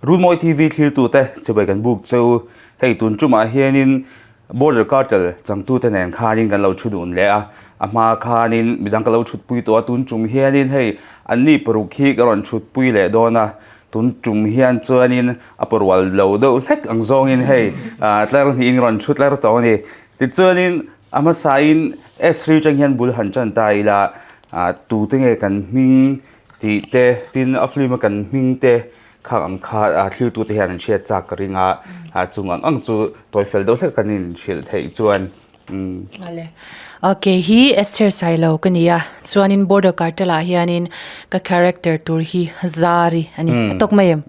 Runmawi TV thlirtute chibai kan buk che u. Hei tun tumah hianin Border Cartel changtute nen khanin kan lo thu dun leh a, a hma khanin midang ka lo thutpui tawh a, tun tum hianin hei anni paruk hi ka rawn thutpui leh dawn a, tun tum hian chuanin a parual lo deuh hlek ang zawngin hei tlar hnihin rawn thu tlar tawh a ni. Tichuanin a hmasain Esri atang hian bul han tan ta ila, tute nge kan hming tih te, tin a film a kan hming te Khang ang kha thlirtute hian an hriat chak ka ring a, chung ang ang chu tawi fel deuh hlek kan inhrilh theih chuan umm. Ale. Kei hi Esther Sailo ka ni a, chuanin Border Cartel ah hianin ka character tur hi Zari a ni. A tawk mai em?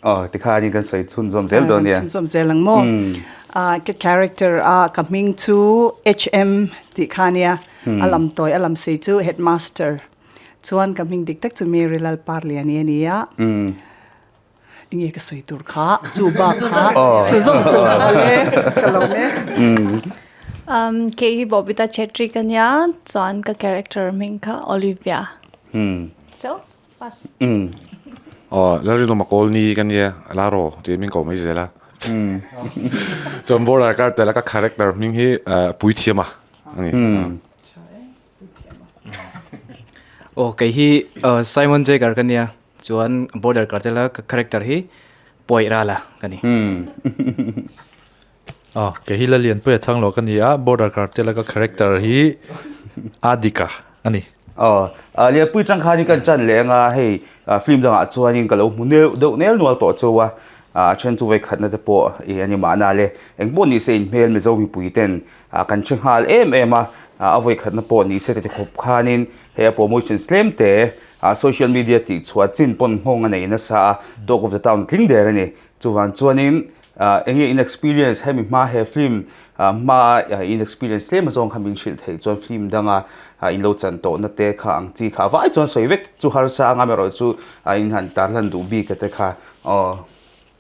Aw, tikhanin kan sawi chhunzawm zel dawn nia. Kan chhunzawm zel ang maw? Ka character a ka hming chu HM tih kha nia, a lam tawi a lam sei chu Headmaster. Chuan ka hming dik tak chu Mary Lalparliani a ni a. Enge ka sawi tur kha? Chu bak kha. Chu zawng chu awle ka lo me. Kei hi Bobita Chetri ka nia, chuan ka character hming kha Olivia. So, pass. Aw, Lalrinawma Kawlni ka nia, Laro tiin min koh mai zel a. Chuan Border Cartel a ka character hming hi Puithiama a ni. Aw kei hi Simon Jager ka nia chuan Border Cartel a ka character hi Pawi Rala ka ni. Aw kei hi Lalianpuia Thanglo ka ni a Border Cartel a ka character hi Adika a ni. Aw Lianpui chang khanin kan chan leh anga hei film dangah chuanin ka lo hmu deuh nel nual tawh cheu a, a then chu vawikhatna te pawh i a ni mahna le engpawh ni se inhmel Mizo mipui ten Kan hre nghal em em a, a vawikhatna pawh ni se ti khawp khanin hei a promotions tlem te social media tih chhuah chin pawn nghawng a nei nasa a, talk of the town tling der a ni. Chuvang chuanin enge in experience hemi hma he film hma in experience tlem azawng kha min hrilh theih chuan film danga in lo chan tawhna te kha ang chi kha vai chuan sawi vek chu harsa anga erawh chu in han tarlan duh bik a te kha aw.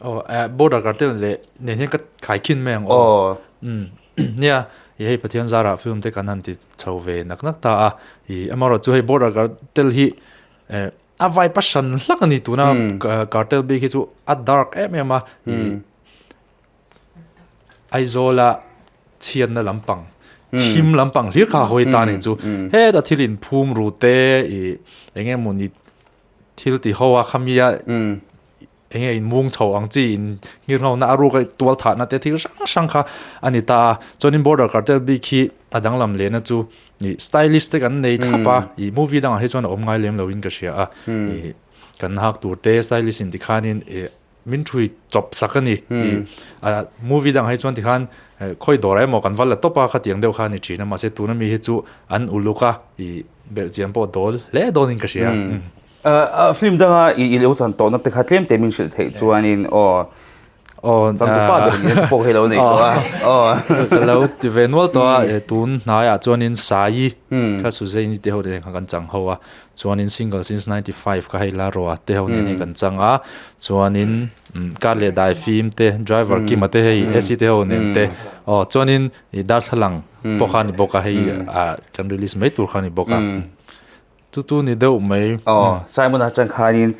Aw border cartel leh nen hian ka khai khin mai ang aw. Umm nia i hei Pathian zarah film te kan han ti chho ve nak nak ta a i amaherawh chu hei border cartel hi eh a vai pa hran hlak a ni tuna cartel bik hi chu a dark em em a i Aizawla chhiatna lampang thim lampang hlir kha hawi ta ni chu heta thil inphum ru te i eng emawni thil ti ho a khamia Enge in mung chho ang chi in ngir ho na a ruk a tual thah na te thil hrang hrang kha a ni ta a chuanin border cartel bik hi a danglam leh na chu ih stylish te kan nei thlap a ih movie dangah hi chuan a awm ngai lem lo in ka hria a ih kan hak tur te stylish in tikhanin ih min thui chawp sak a ni ih a movie dangah hi chuan tikhan khawi dawrah emaw kan va la tawp a khatiang deuh kha a ni thin a mahse tuna mi hi chu an uluk a ih belhchian pawh dawl hle dawnin ka hria. Film danga i lo chan tawhna te kha tlem te min hrilh theih chuanin aw Aw changtupa ber in en pawh hi lo nei tawh a aw ka lo ti ve nual tawh a e tun hnaiah chuanin Sai kha Suzaini te ho nen khan kan chang ho a chuanin single since 95 kha hei la rawh a te ho nen hi kan chang a chuanin kar leh dai film te driver Kima te hei AC te ho nen te aw chuanin i darthlalang pawh kha a ni bawk a hei kan release mai tur kha a ni bawk a. Chu chu ni deuh mai. Aw, Simon-a atang khanin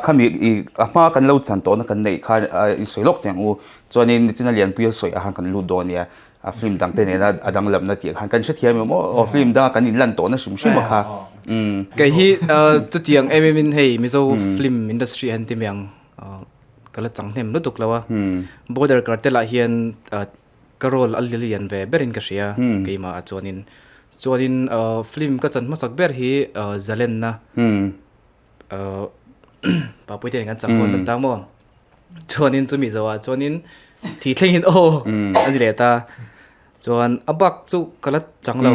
khami i a hma kan lo chan tawhna kan neih kha i sawi lawk teh ang u. Chuanin nichina Lianpuia sawi ah khan kan lut dawn nia. A film dang te nena a danglamna tih ah khan kan hrethiam em aw. Aw film danga kan inlan tawhna hrim hrim a kha. Umm. Kei hi chutiang em em in hei Mizo film industry ah hian ti mai ang ka la chang hnem lutuk lo a. Border Cartel ah hian Ka role a lian ve berin ka hria keimah ah chuanin. Chuanin film ka chan hmasak ber hi Zalenna Papui te nen kan chang hawn tan ta maw. Chuanin chumi zawhah chuanin thi thlengin aw a ni leh ta. Chuan a bak chu ka la chang lo.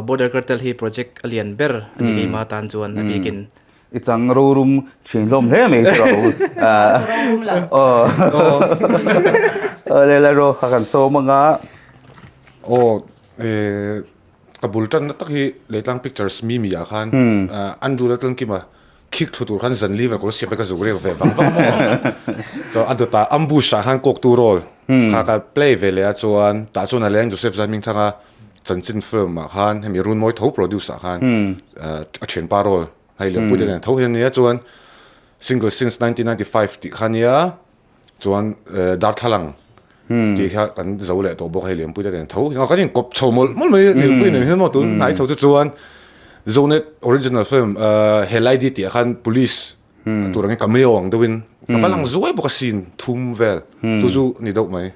Border Cartel hi project a lian ber a ni keimah tan chuan a bikin. I chang rorum thin hlawm hle mai chu a aw le la ro kha kan sawm anga aw ka bul tan na tak hi Leitlang Pictures mi mi ah khan Andrew Laltlankima khik thu tur khan zan liver kawr siam ka zuk rek ve vang vang maw chuan a dawtah ambush ah khan kawk tu role kha ka play ve leh a chuan tah chuan a leng Joseph Zaimingthanga chanchin film ah khan hemi Runmawi tho produce ah khan a thianpa role hei Lianpui te nen tho hian nia chuan. Single since 1995 tih kha nia chuan darthlalang tih kha kan zo leh tawh bawk hei Lianpui te nen tho kan inkawp chho mawlh mawlh mai Lianpui nen hian maw tun hnai chho chu chuan Zonet original film Helaidi tih ah khan police tur angin cameo ang deuhin a va lang zuai bawk a scene thum vel chu chu ni deuh mai.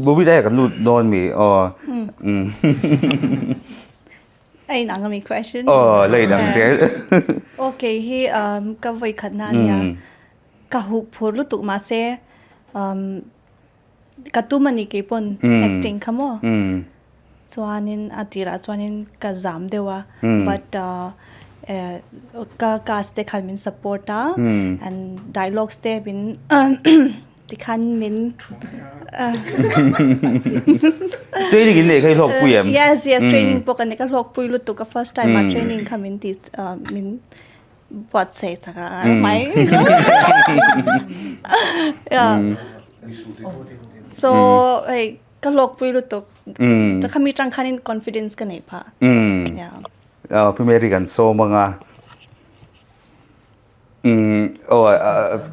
Bobby te kan lut dawn mi aw. A inang ami question? Aw, la inang zel. Okay, hi um, ka voi khat na ania. Ka hu phur lutuk ma se um, ka tum ani ke pon acting kha mo. Chuanin a tirah chuanin ka zam deuh a but uh, eh, ka cast te khan min support a and dialogues te min Tikhan min Training in nei kha i hlawk pui em? Yes, yes, training pawh ka nei ka hlawk pui lutuk a first time a training kha min ti min buatsaih sak a mai. Yeah. So hei ka hlawk pui lutuk. Ta khami tang khanin confidence ka nei phah. Yeah. Pi Mary kan sawm anga. Umm aw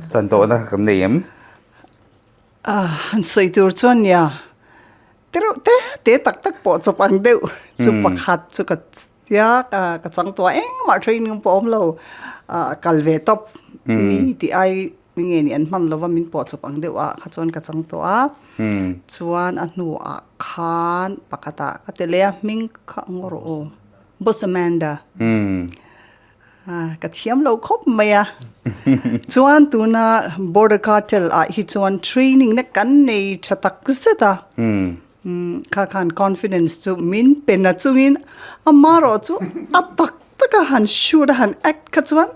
chan tawhna kan nei em? Han sawi tur chuan nia tereuh te te tak tak pawh chawp ang deuh chu pakhat chu ka tia ka chang tawh a engmah training pawh a awm lo kal ve tawp mi tih ai nge nih an hman lova min pawh chawp ang deuh ah kha chuan ka chang tawh a chuan a hnuah khan pakhatah ka ti leh a hming kha ngaw rawh aw Boss Amanda. Ka thiam lo khawp mai a. Chuan tuna Border Cartel ah hi chuan training na kan nei tha tak zet a. Kha khan confidence chu min pe na chungin amarawh chu a tak tak a han shoot a han act kha chuan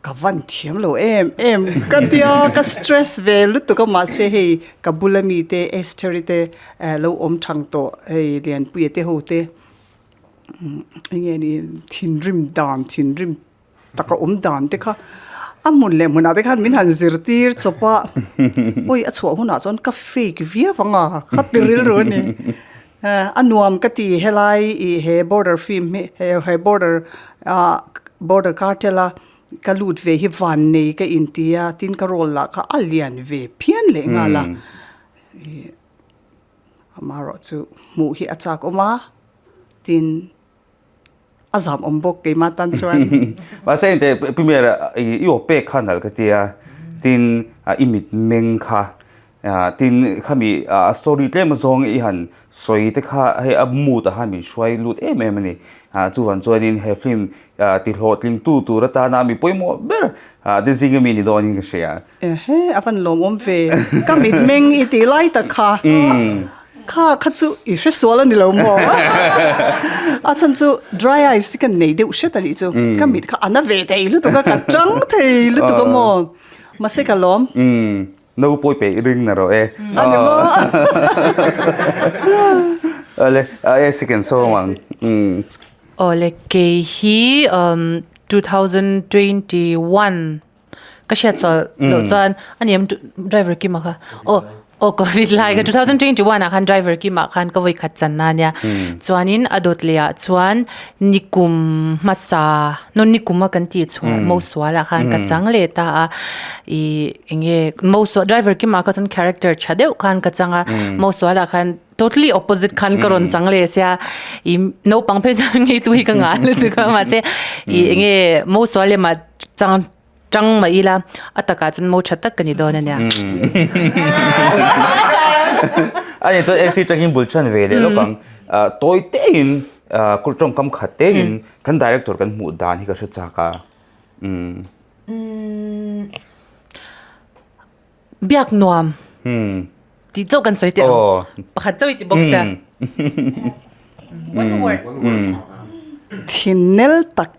ka van thiam lo em em ka tia ka stress ve lutuk a mahse hei ka bula mite Esther-i te lo awm thang tawh hei Lianpuia te ho te. Enge ni thinrim dan thinrim taka awm dan te kha a hmun leh hmunah te khan min han zirtir chawp a awi a chhuah hunah chuan ka fake viau ang a ka ti rilru a ni a nuam ka ti helai ih he border film hi he border ah border cartel a ka lut ve hi van nei ka inti a tin ka role lah kha a lian ve phian leh nghal a ih. Amaherawh chu hmuh hi a chak awm a, tin a zam awm bawk keimah tan chuan. Mahse engte Pi Mera i aw pek kha nalh ka tia, tin i mitmeng kha, tin khami a story tlem azawng i han sawi te kha hei a mood ah khan min hruai lut em em a ni. Chuvang chuanin he film ti hlawhtlingtu tur atana mi pawimawh ber te zinga mi ni dawnin ka hria. Ehe, a van lawmawm ve. Ka mitmeng i tih lai tak kha. Kha kha chu i hre sual a ni lo maw? A chhan chu dry eyes hi ka nei deuh hret a nih chu. Ka mit kha a na ve thei lutuk a, ka tang thei lutuk a maw? Mahse ka lawm. No pawi peh i ring na rawh e. A ni maw? Awle, a second sawm ang. Awle, kei hi 2021 Ka hriat sual loh chuan a ni em driver Kima kha aw aw covid lai kha 2021 ah khan driver Kima khan ka vawi khat chan na ania chuanin a dawt leh ah chuan nikum hmasa no nikum a kan tih chhuah mo sual ah khan ka chang leh ta a ih eng nge mo sual driver Kima kha chuan character tha deuh khan ka chang a mo sual ah khan totally opposite khan ka rawn chang leh sia ih naupang phei chuan ngei tu hi ka ngah lutuk a mahse ih eng nge mo sual lem ah chang tang mah ila a takah chuan mo tha tak ka ni dawn a nia. A ni chuan AC tangin bul chhan ve leh lawk ang. Tawi tein tawngkam khat tein kan director kan hmuh dan hi ka hre chak a. Biak nuam tih chauh kan sawi teh ang. Pakhat chauh i ti bawk sia. One word. Thin nel tak.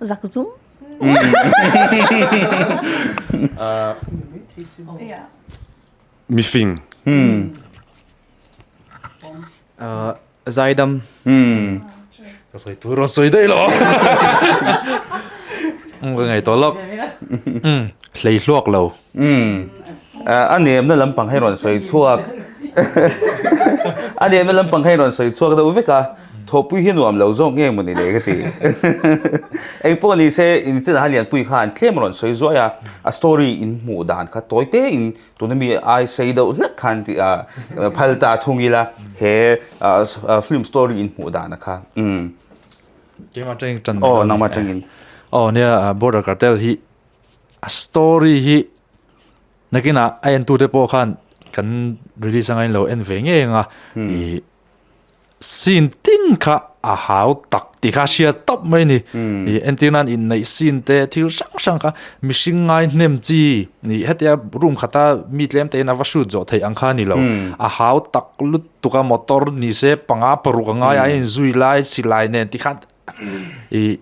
Zak zum. Mifing. Zaidam. Ka sawi tur rawn sawi daih lo. Ka ngaih tawh lawk. Hlei hluak lo. A nemna lampang hi rawn sawi chhuak. A nemna lampang hi rawn sawi chhuak deuh vek a. Thawhpui hi nuam lo zawk nge mawni le ka ti. Eng pawh ni se in chinah hian Lianpui khan tlem a rawn sawi zuai a, a story in hmuh dan kha tawi te in tuna mi ai sei deuh hlek khan tih a phal ta thung ila he film story in hmuh dan a kha. Umm. Keimah atangin tan. Aw nangmah atangin. Aw nia Border Cartel hi a story hi nakinah a entute pawh khan kan release anga in lo en ve ngei anga ih scene tin kha a hau tak tih kha a hriat tawp mai a ni ih entir nan inneih scene te thil hrang hrang kha mihring ngai hnem chi ih hetia room khata mi tlem te in a va shoot zawh theih ang kha a ni lo a hau tak lutuk a motor ni se panga paruk a ngai a inzui lai silai nen tikhan ih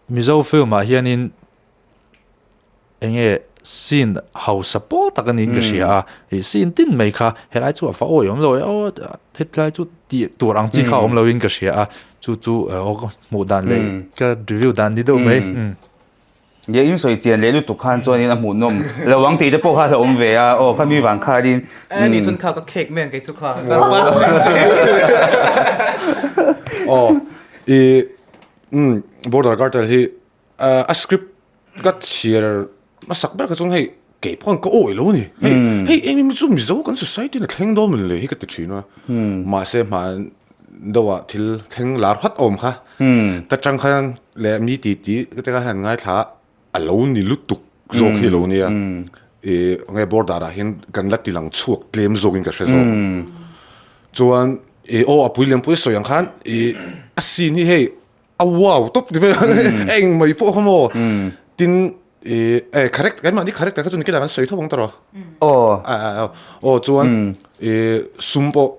Mizo film ah hianin. Enge scene hausa pawl tak a niin ka hria a, ih scene tin mai kha helai chu a va awi awm lo e aw hetlai chu tih tur ang chi kha awm loin ka hria a, chu chu aw ka hmuh dan leh ka review dan ni deuh mai. Nge in sawi chian leh lutuk khan chuanin a hmuhnawm lo ang tih te pawh kha a awm ve a, aw khami vang khanin. A nih chuan kha ka khek mai ang kei chu kha ka pass mai ang che. Aw i border cartel hi A script ka chhiar hmasak ber kha chuan hei kei pawh ka awi lo a ni. Hei hei eng emaw chu Mizo kan society in a thleng dawn maw le hi ka ti thin a. Mahse hman deuhah thil thleng lar phat a awm kha. Ta tang khan leh mi ti ti te kha han ngaithla a lo ni lutuk zawk hi a lo nia. Ih nge border ah hian kan la ti lang chhuak tlem zawkin ka hre zawk. Chuan ih aw a pui lianpui sawi ang khan ih a scene hi hei A wow tawp ti mai a eng mai pawh kha maw tin i e character keimahni character kha chu nikin ah kan sawi tho ang tawh aw aw chuan i sum pawh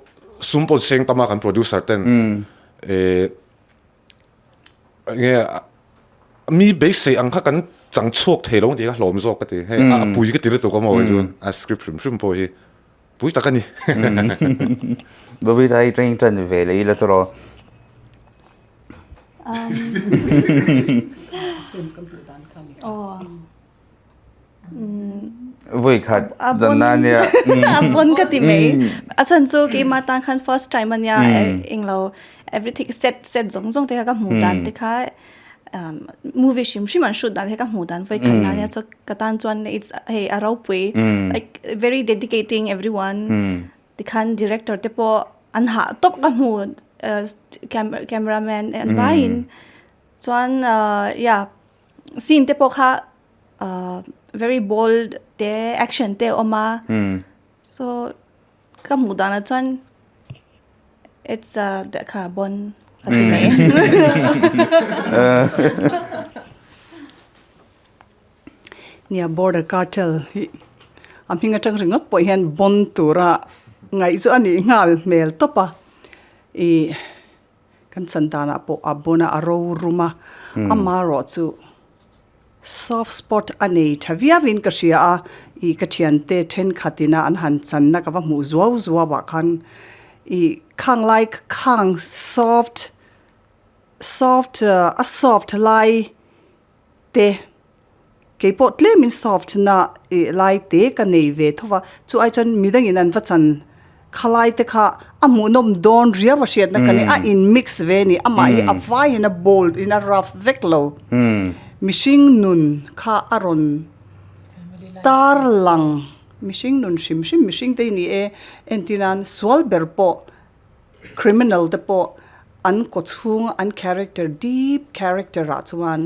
sum pawh seng tam a kan producer ten i enge mi beisei ang kha kan chang chhuak thei lo ang tih kha hlawm zawk ka ti hei a pui ka ti lutuk a maw chuan a script hrim hrim pawh hi pui tak a ni. Babita hi training tan ve leh ila tawh rawh. Vui khat zan na nia. A bon ka ti mai. A chhan chu keimah tan khan first time a nia englo everything set set zawng zawng te kha ka hmuh dan te kha movie hrim hrim an shoot dan te kha ka hmuh dan vawi khat na nia chuan ka tan chuan it's hei a ropui like very dedicating everyone. Tikhan director te pawh an hah tawp ka hmu cameraman an vaiin chuan yeah scene te pawh kha very bold te action te a awm a so ka hmuh danah chuan it's a kha bon ka ti mai. Nia border cartel hi a hming atang ringawt pawh hian bon tura ngaih chu a nih nghal hmel tawp a ih kan chan danah pawh a bon a a ro rum a amaherawh chu soft spot a nei tha viau in ka hria a ih ka thiante thenkhat ina an han channa ka va hmuh zuau zuau ah khan ih khang lai khang soft soft a soft lai. Te, kei pawh tlemin soft na ih lai te ka nei ve tho va, chu ai chuan midangin an va chan khalai te kha a hmuhnawm dawn riau a hriatna ka nei, a in mix ve a ni, amah hi a vaiin a bold in a rough vek lo, mihring nun kha a rawn tar lang, mihring nun hrim hrim mihring te hi ni e, entir nan sual ber pawh Criminal te pawh an kaw chhung an character deep character ah chuan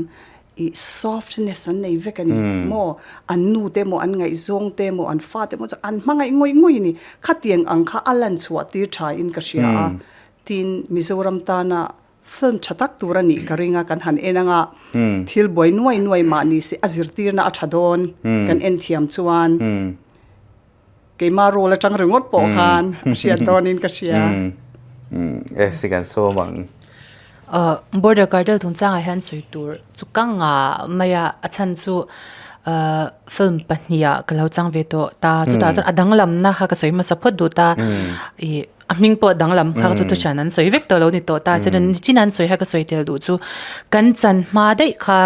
ih softness an nei vek a ni maw an nu te emaw an ngaihzawng te emaw an fa te emaw chu an hmangaih ngawih ngawih a ni khatiang ang kha a lan chhuah tir tha in ka hria a tin Mizoram tana film tha tak tur a nih ka ring a kan han en anga thil buai nuai nuai mah ni se a zirtirna a tha dawn kan en thiam chuan. Keimah role atang ringawt pawh khan a hriat dawnin ka hria. E si kan sawm ang. Border cartel chungchangah hian sawi tur chu ka ngah mai a, a chhan chu film pahniha ka lo chang ve tawh ta chutah chuan a danglamna kha ka sawi hmasa phawt duh ta ih a hming pawh a danglam kha chu thuhran an sawi vek tawh lo ni tawh ta chuan nichin an sawi kha ka sawi tel duh chu kan chan hma daih kha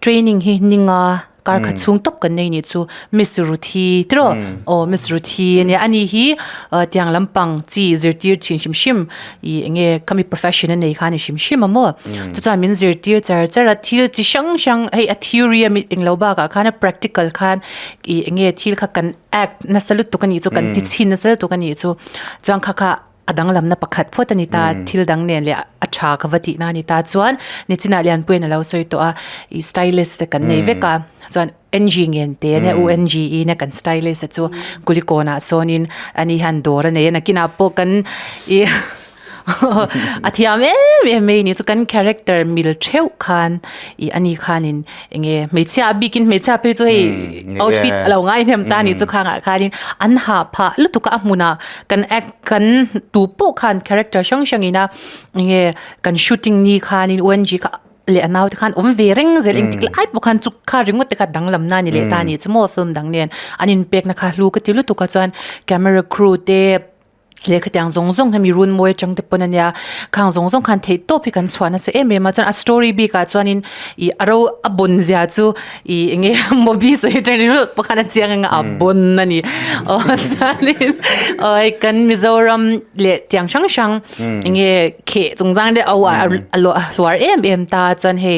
training hi ninga. Kar khat chhung tawp kan nei nih chu Miss Ruthi tiraw? Aw Miss Ruthi ania ani hi tiang lampang chi zirtir thin hrim hrim ih enge khami profession a nei kha ani hrim hrim a maw? Chu chuan min zirtir char char a thil chi hrang hrang hei a theory a eng lo bakah khan a practical khan ih enge thil kha kan act nasa lutuk a nih chu kan ti chhin nasa lutuk a nih chu chuan kha kha a danglamna pakhat phawt a ni ta, thil dang nen leh a tha ka va tihna a ni ta. Chuan nichinah Lianpuiin a lo sawi tawh a, ih stylist te kan nei vek a, chuan NG ngen te ania U NG i nia kan stylist a chu Kulikawnah sawnin ani hian dawr a nei a, nakinah pawh kan ih a thiam em em mai a ni chu kan character mil theuh khan ih ani khanin enge hmeichhia a bikin hmeichhia phei chu hei outfit a lo ngai hnem ta a nih chu khangah khanin an hah phah lutuk a a hmunah kan act kan tu pawh khan character hrang hrang ina enge kan shooting ni khanin UNG kha leh a naute khan awm ve reng zel engtik lai pawh khan chu kha ringawt te kha danglam na a ni leh ta a nih chu maw film dang nen an inpekna kha hlu ka ti lutuk a chuan camera crew te Lehkha tiang zawng zawng hemi run mawi atang te pawn ania khang zawng zawng khan theih tawp hi kan chhuah nasa em em a chuan a story bik ah chuanin ih a ro a bawn zia chu ih eng nge mobi sawi atang ringawt pawh khan a chiang anga a bawn a ni aw chuanin aw hei kan Mizoram leh tiang hrang hrang eng nge kheh chungchang te a a hluar em em ta chuan hei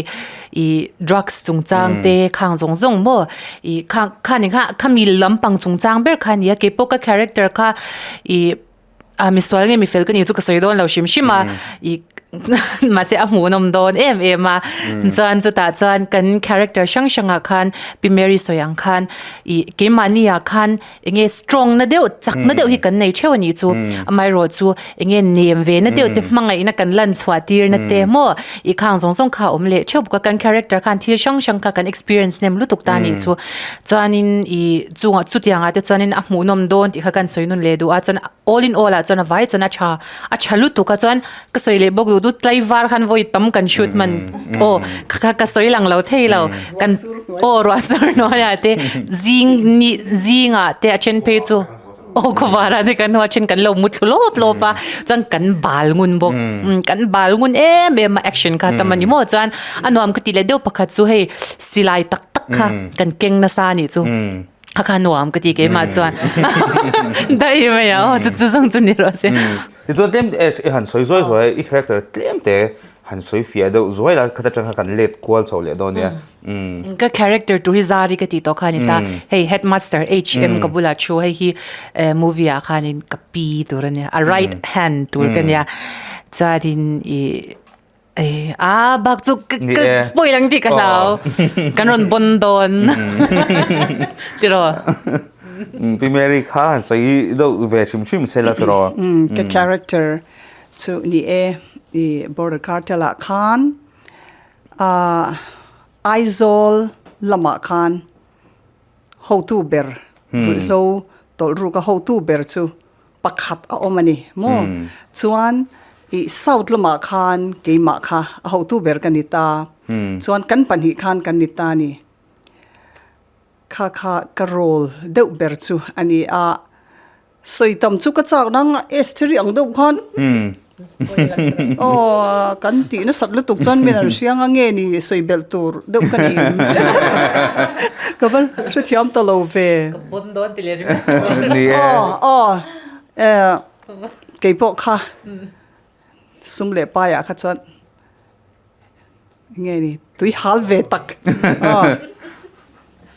ih drugs chungchang te khang zawng zawng maw ih khang khani kha khami lampang chungchang ber kha a ni a keipawh ka character kha ih a misual nge mifel ka nih chu ka sawi dawn lo hrim hrim a ih mahse a hmuhnawm dawn em em a chuan chutah chuan kan character hrang hrangah khan Pi Mary sawi ang khan ih keimahni ah khan enge strong na deuh chak na deuh hi kan nei theuh a nih chu amaherawh chu enge nem ve na deuh te hmangaihna kan lan chhuah tir na te maw i khang zawng zawng kha a awm leh theuh bawk a kan character khan thil hrang hrang kha kan experience hnem lutuk ta a nih chu chuanin i chungah chutiangah te chuanin a hmuhnawm dawn tih kha kan sawi nun leh duh a chuan all in all ah chuan a vai chuan a tha a tha lutuk a chuan Ka sawi leh bawk duh du tlaivar khan vawi tam kan shoot man aw kha kha ka sawi lang lo thei lo kan aw ruah sur hnuaiah te zing ni zingah te a then phei chu aw khawvarah te kan haw a then kan lo mu thlu lawp lawp a chuan kan bal ngun bawk kan bal ngun em em a action kha tam a ni maw chuan a nuam ka tih leh deuh pakhat chu hei silai tak tak kha kan keng nasa a nih chu. A kha nuam ka ti keimah chuan dai mai a aw chu chu zawng chu ni rawh se. Tichuan tlem i han sawi zuai zuai i character tlem te han sawi fiah deuh zuai la khat atang kha kan let kual chho leh dawn nia. Ka character tur hi Zari ka tih tawh kha a ni ta. Hei headmaster HM ka bulah thu hei hi movie ah khanin ka pi tur a nia a right hand tur ka nia. Chuanin i A bak chu ka spoil ang tih ka hlau. Kan rawn bon dawn. Tiraw? Pi Mary kha han sawi deuh ve hrim hrim se la tiraw? Ka character chu ni e i Border Cartel ah khan Aizawl lamah khan hotu ber ruihhlo tawlh ruk a hotu ber chu pakhat a awm a ni maw? Chuan ih South lamah khan keimah kha a hotu ber ka ni ta. Chuan kan pahnih khan kan ni ta a ni. Kha kha ka role deuh ber chu a ni a. Sawi tam chu ka chak nang a Estheri ang deuh khan aw kan tih nasat lutuk chuan min an hriang a nge ni sawi belh tur deuh ka ni ka va hrethiam ta lo ve. Ka bon dawn ti leh ringawt. Ni e. Aw aw keipawh kha sum leh paiah kha chuan Nge ni tui hal ve tak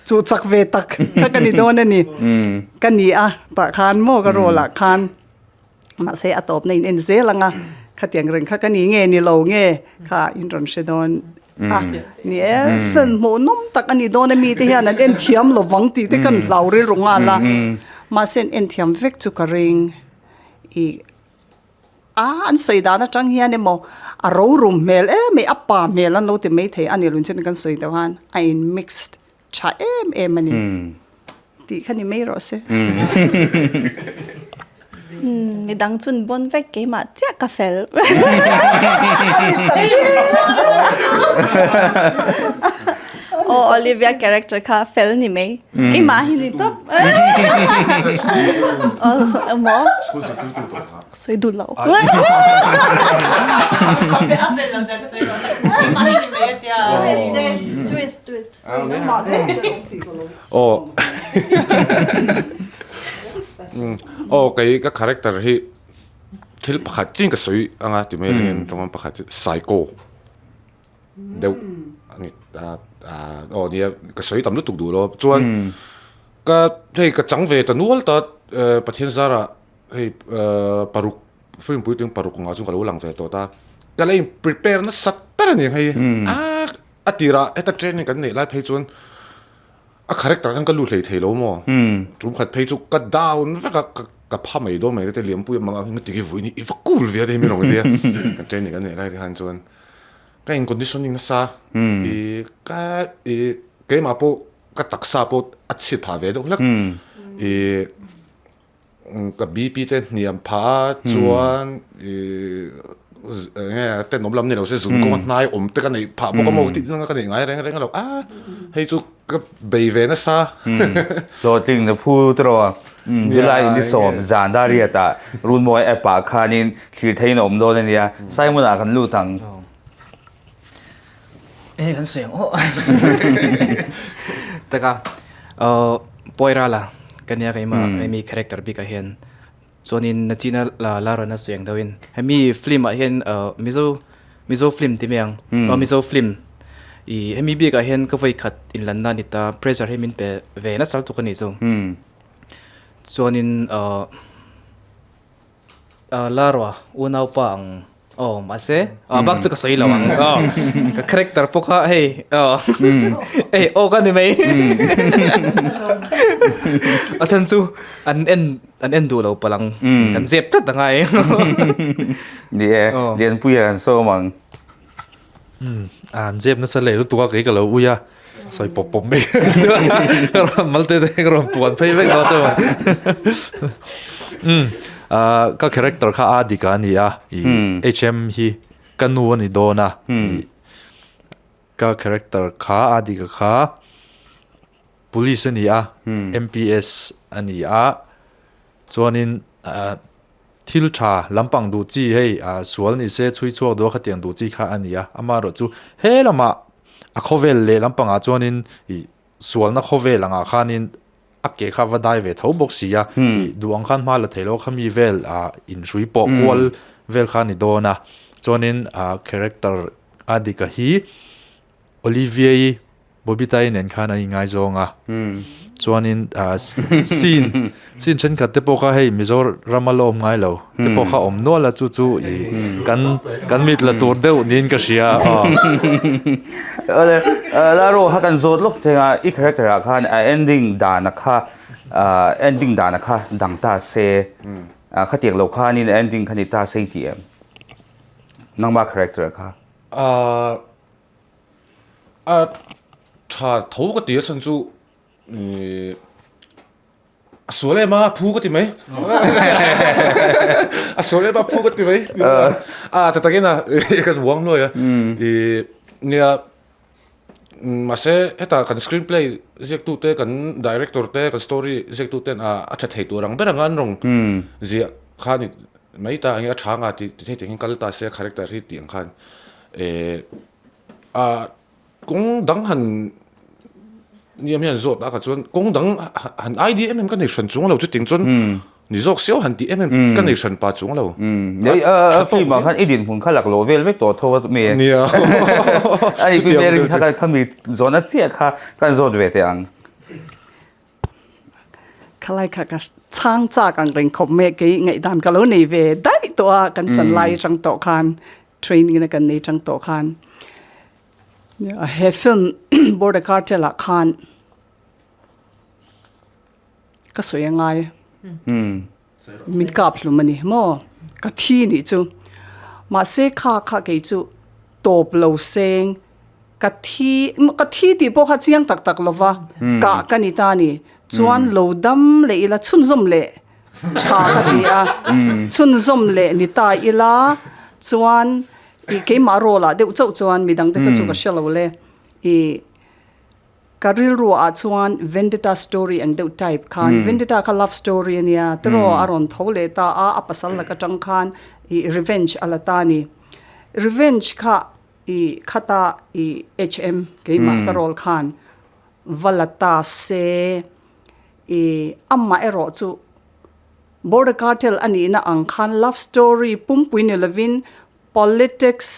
chu chak ve tak kha ka ni dawn a ni ka ni a tah khan maw ka role ah khan mahse a tawp na in en zel ang a khatiang reng kha ka ni nge ni lo nge kha in rawn hre dawn a ni e film hmuh nawm tak a ni dawn a mi te hian an en thiam lo vang tih te kan hlau rilru nghal a mahse an en thiam vek chu ka ring i A, an sawi dan atang hian emaw a rorum hmel em mai, a pa hmel an lo ti mai thei a ni lun chin kan sawi deuh khan a in mixed tha em em a ni tih kha ni mai rawh se. Midang chun bawn vek keimah chiah ka fel. Aw Olivia character kha fel ni mai. Keimah hi ni tawp. Maw? Sawi duh lo. Twist twist. Aw aw kei ka character hi thil pakhat chin ka sawi anga ti mai lengin tawngam pakhat chu psycho deuh ani a aw nia ka sawi tam lutuk duh lo chuan ka hei ka chang ve ta nual ta Pathian zarah hei paruk film puitling paruk ngah chu ka lo lang ve tawh ta ka la in prepare nasa ber a ni hei a a tirah heta training kan neih lai phei chuan a character khan ka lut hlei thei lo maw tum khat phei chu ka down vek a ka pha mai dawn mai te liampui a mang ang hi ti vui ni i va cool ve a te hi min rawn ti a kan training kan neih lai te khan chuan ka in conditioning nasa i ka i keimah pawh ka taksa pawh a chhiat phah ve deuh hlek i Ka BP te hniam phah a chuan ih eng nge tenawm lam ni lo se zun kawnga hnai awm te ka neih phah bawk a maw tih nanga ka neih ngai reng reng a lo a hei chu ka bei ve nasa. Hlawhtling na phu tawh a July ni sawm zan Dariat ah Runmawi app ah khanin thlir theiin a awm dawn a nia Simon ah kan lut ang. Hei kan sawi ang aw. Taka Pawi Rala ka nia keimah hemi character bikah hian chuanin nachina la la rawn a sawi ang deuhin hemi film ah hian Mizo Mizo film ti mai ang aw Mizo film ih hemi bikah hian ka vawi khat inlanna a ni ta pressure hi min pe ve nasa lutuk a nih chu chuanin Larua unaupa ang aw mahse a bak chu ka sawi lo ang aw ka character pawh kha hei aw hei aw ka ni mai a chhan chu an en an en duh lo palh ang kan zep tlat angai ni e Lianpuia kan sawm ang. An zep nasa leh lutuk a kei ka lo ui a sawi pawp pawp mai ka rawn mal te te ka rawn puan phei vek dawn chuan ka character kha a dik a ni a i H_M hi ka nu a ni dawn a i ka character kha a dik a kha police a ni a M_P_S a ni a chuanin ah. Thil tha lampang duh chi hei sual ni se chhui chhuak duh a khatiang duh chi kha a ni a, amaherawh chu he lamah a khawvel leh lampangah chuanin ih sualna khawvel angah khanin a ke kha va dai ve tho bawk si a, ih duh ang khan hma la thei lo khami vel ah inhrui pawh kual vel kha a ni dawn a, chuanin ah character a dika hi Olivia-i Bobita-i nen khan an inngaizawng a, chuanin scene scene thenkhat te pawh kha hei Mizorama la awm ngai lo te pawh kha awm nual a chu chu ih kan kan mit la tur deuh niin ka hria a. Awle Laro kha kan zawt lawk cheng a i character ah khan a ending dana kha ending dana kha dang ta se khatiang lo khanin ending kha ni ta se i ti em nangma character kha? A tha tho ka ti a chhan chu ih a sual em a phu ka ti mai a sual em a phu ka ti mai a ta takin a kan uang hluai a ih nia mahse heta kan screen play ziak tu te kan director te kan story ziak tu ten a a tha thei tur ang ber anga an rawn ziah kha ni mai ta ang a tha anga tih thei tih ang kal ta se character hi tih ang khan eh A kawng dang han niam hian zawt a ka chuan kawng dang han idea em em ka nei hran chuang lo chuting chuan ni zawk siau han tih em em ka nei hran pa chuang lo. Nei a film ah khan i dinhmun kha lak lo vel vek tawh tho a mi. Nia. Ani pi Mary kha kha mi zawhna chiah kha kan zawt ve teh ang. Khalai kha ka chhang chak ang reng khawp mai kei ngaihdan ka lo nei ve daih tawh a kan chan lai atang tawh khan training na kan nei tang tawh khan he film border cartel ah khan ka sawi a ngai min kap hlum a ni maw ka thi nih chu mahse kha kha kei chu tawp lo seng ka thi ka thi tih pawh kha chiang tak tak lova kah ka ni ta a ni chuan lo dam leh ila chhunzawm leh tha ka ti a chhunzawm leh ni ta ila chuan ih keimah role ah deuh chauh chuan midang te kha chu ka hre lo le ih ka rilru ah chuan vendetta story ang deuh type khan vendetta kha love story a nia tiraw a rawn tho leh ta a a pasal laka tang khan ih revenge a la ta a ni revenge kha. I khata i HM keimah ka role khan va la ta se i amah erawh chu Border Cartel a nihna ang khan love story pumpui ni lovin politics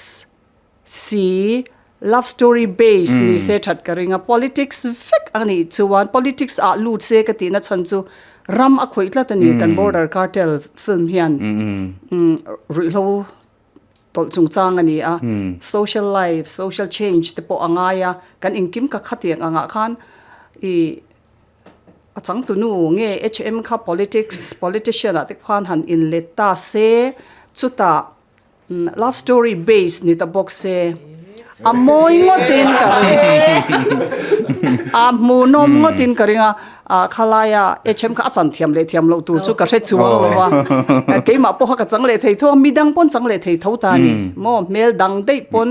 si love story base ni se that ka ring a, politics vek a nih chuan politics ah lut se ka tihna chhan chu ram a khawih tlat a ni kan Border Cartel film hian ruihhlo tawlh chungchang a ni a, social life, social change te pawh a ngai a, kan engkim ka khatiang angah khan ih a changtunu nge HM kha politics, politician ah te khan han inlet ta se, chutah love story base ni ta bawk se, a mawi ngawtin ka ring, a hmuhnawm ngawtin ka ring a. Ah khalaia HM kha a chan thiam leh thiam loh tur chu ka hre chuang lo a, keimah pawh kha ka chang leh thei tho a, midang pawn chang leh thei tho ta a ni maw, hmel dang daih pawn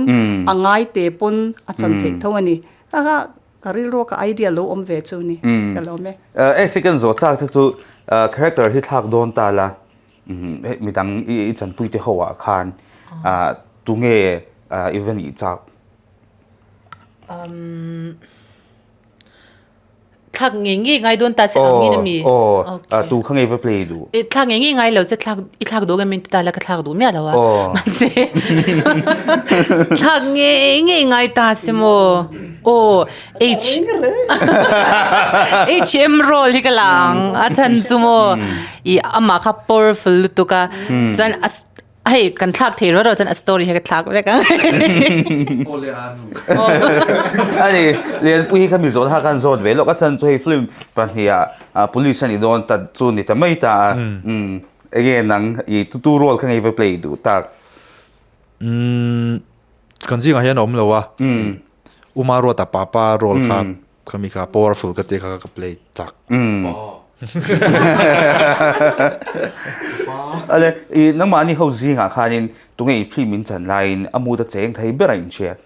a ngai te pawn a chan theih tho a ni, kha kha ka rilru a ka idea lo awm ve chu ni ka lawm e. Eh second zawh chak te chu character hi thlak dawn ta la, midang i chanpui te ho ah khan tunge i va nih chak? Thlak ngei ngei ngai dawn ta se ang in ami? Aw, aw, tu kha ngei va play duh. E thlak ngei ngei ngai lo se thlak i thlak duh em in ti ta la ka thlak duh miah lo a. Mahse thlak ngei ngei ngai ta se maw? Aw, H HM role hi ka la ang a chhan chu maw i amah kha powerful lutuk a chuan a Hei kan thlak thei ro ro chuan a story hi ka thlak vek ang. Awle anu. Ani Lianpui hi kha mi zawt kha kan zawt ve lawk a chhan chu hei film pahnih ah police ani dawn ta chu ni ta mai ta a. Enge nang i tutu role kha ngei va play duh tak. Umm kan zingah hian a awm lo a. Uma Ruata papa role kha khami kha powerful ka tih kha ka play chak. Ale i nangmahni ho zingah khanin tunge i film in chan laiin a mood a cheng thei ber a inhriat.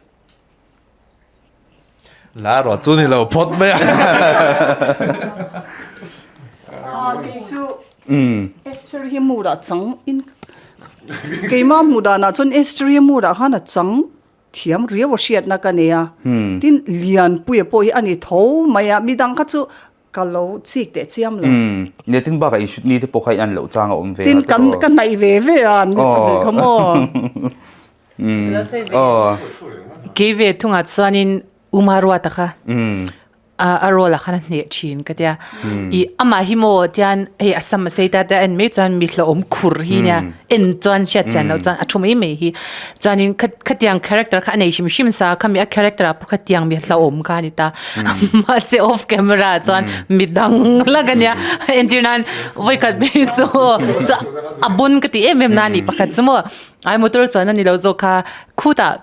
La erawh chu ni lo phawt mai a. Kei chu Esther hi mood ah chang in keimah hmuh danah chuan Esther hi mood ah khan a chang Thiam riau a hriatna ka nei a, tin Lianpuia pawh hi a ni tho mai a, midang kha chu ka lo chik teh chiam lo. Nia tin bakah in shoot ni te pawh kha in an loh chang a awm ve a. Tin kan ka hnaih ve ve a an ni pahnih kha maw. Kei ve thungah chuanin Uma Ruata kha. A role ah khan a hneh thin ka tia. I amah hi maw tian hei a sam a sei ta te a en mai chuan mi hlauhawm khur hi nia en chuan hriat chian loh chuan a thu mai mai hi. Chuanin khatiang character kha a nei hrim hrim sa khami a character ah pawh khatiang mi hlauhawm kha a ni ta. Mahse off camera ah chuan mi dang hlak a nia. Entir nan vawikhat phei chu a bon ka ti em em na a ni pakhat chu maw. Ai motor chuan a ni lo zawk kha khutah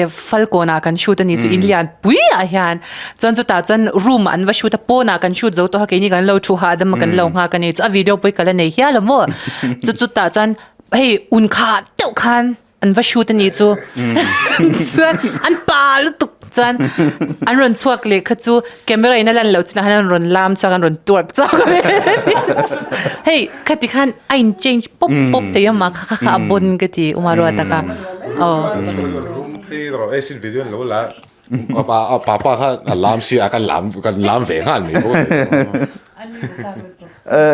Falkawn ah kan shoot a ni chu in lian pui ah hian chuan chutah chuan room ah an va shoot a pawn ah kan shoot zo tawh a keini kan lo thu hahdam a kan lo nghak a ni chu a video pawh hi ka la nei hial a maw chu chutah chuan hei un kha deuh khan an va shoot a ni chu chuan an pa lutuk chuan an rawn chhuak leh kha chu camera in a lan loh chinah khan an rawn lam chhuak an rawn twerk chhuak a hei khati khan a in change pawp pawp thei a mah kha kha kha a bon ka ti Uma Ruata kha aw. Phei rawh e sin video an lo la a papa kha a lam si a kan lam kan lam ve nghal mai bawk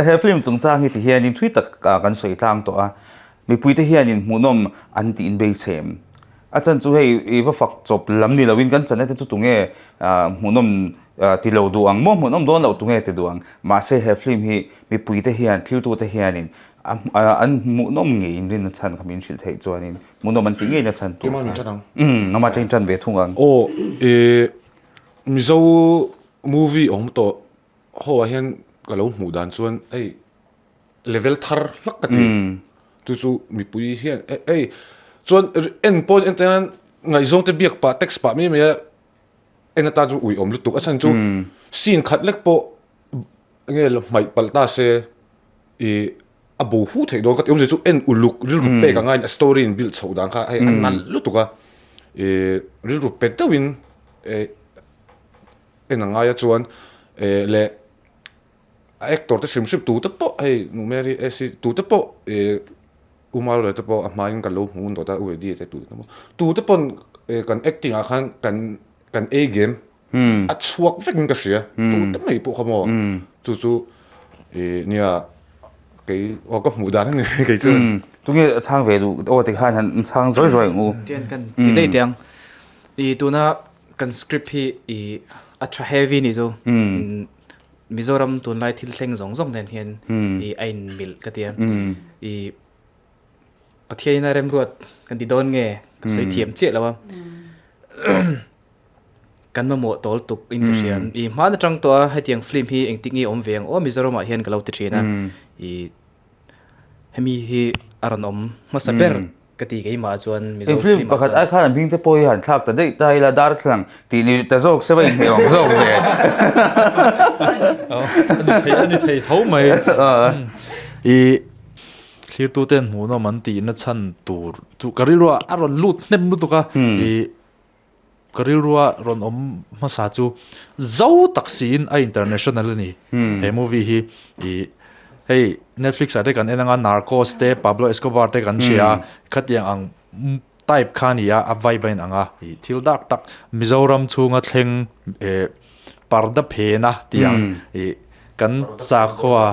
He film chungchang hi ti hianin thui tak kan sawi tlang tawh a mipuite hianin hmuhnawm an tih in beisem A chan chu hei i va fak chawp lam ni loin kan chana te chu tunge hmuhnawm ti lo duh ang maw hmuhnawm dawn loh tunge ti duh ang. Mahse he film hi mipui te hian thiltu te hianin an hmuhnawm ngeiin rinna chhan kha min hrilh theih chuanin hmuhnawm an tih ngeina chhan tur kha. Umm ama ṭang ṭan ve thung ang. Aw i Mizo movie awm tawh ho ah hian ka lo hmuh dan chuan hei level thar hlak ka ti chu chu mipui hian hei chuan en pawh en hian ngaihzawng te biak pah text pah mai mai a en atan chu ui awm lutuk a chhan chu scene khat lek pawh enge hmaih palh ta se ih a bo hu theih dawn ka ti awmzia chu en uluk rilru pek anga in a story in build chhoh dan kha hei a nalh lutuk a ih rilru pe deuhin eh en a ngai a chuan eh leh. A actor te hrim hrim tute pawh hei nu Mary AC tute pawh ih U Marula te pawh a hmain ka lo hmu dawt a U Eddie te tute pawh tute pawn kan acting ah khan kan kan A game a chhuak vek in ka hria tu te mai pawh kha maw chu chu ih nia kei aw ka hmuh dan a ni kei chuan. Tunge a chhang ve duh aw tikhan han chhang zawi zawi ang u. Tian kan ti daih teh ang. Ih tuna kan script hi ih a tha heavy nih chu. Mizoram tunlai thil thleng zawng zawng nen hian ih a inmilh ka ti a. Ih Pathianin a remruat kan ti dawn nge ka sawi thiam chiah lo a. Kan mamawh tawl tuk in ka hria. Ih hmaan atang tawh a hetiang film hi engtik nge awm ve ang aw Mizoramah hian ka lo ti thin a. Ih hemi hi a rawn awm hmasa ber ka ti keimah chuan Mizo film ah chuan. Pakhat ai khan an hming te pawh hi han thlak ta daih ta ila darthlalang tih ni ta zawk se va inhmeh awm zawk ve. A ni thei a ni thei tho mai. Ih thlirtuten hmuhnawm an tihna chhan tur chu ka rilruah a rawn lut hnem lutuk a. Ih Ka rilrua rawn awm hmasa chu zo tak siin a international a ni. He movie hi ih hei Netflix ah te kan en anga Narcos te Pablo Escobar te kan hria a khatiang ang type kha a ni a a vibe a inang a ih thil dak tak Mizoram chhunga thleng eh parda phena tiang ih kan sakhua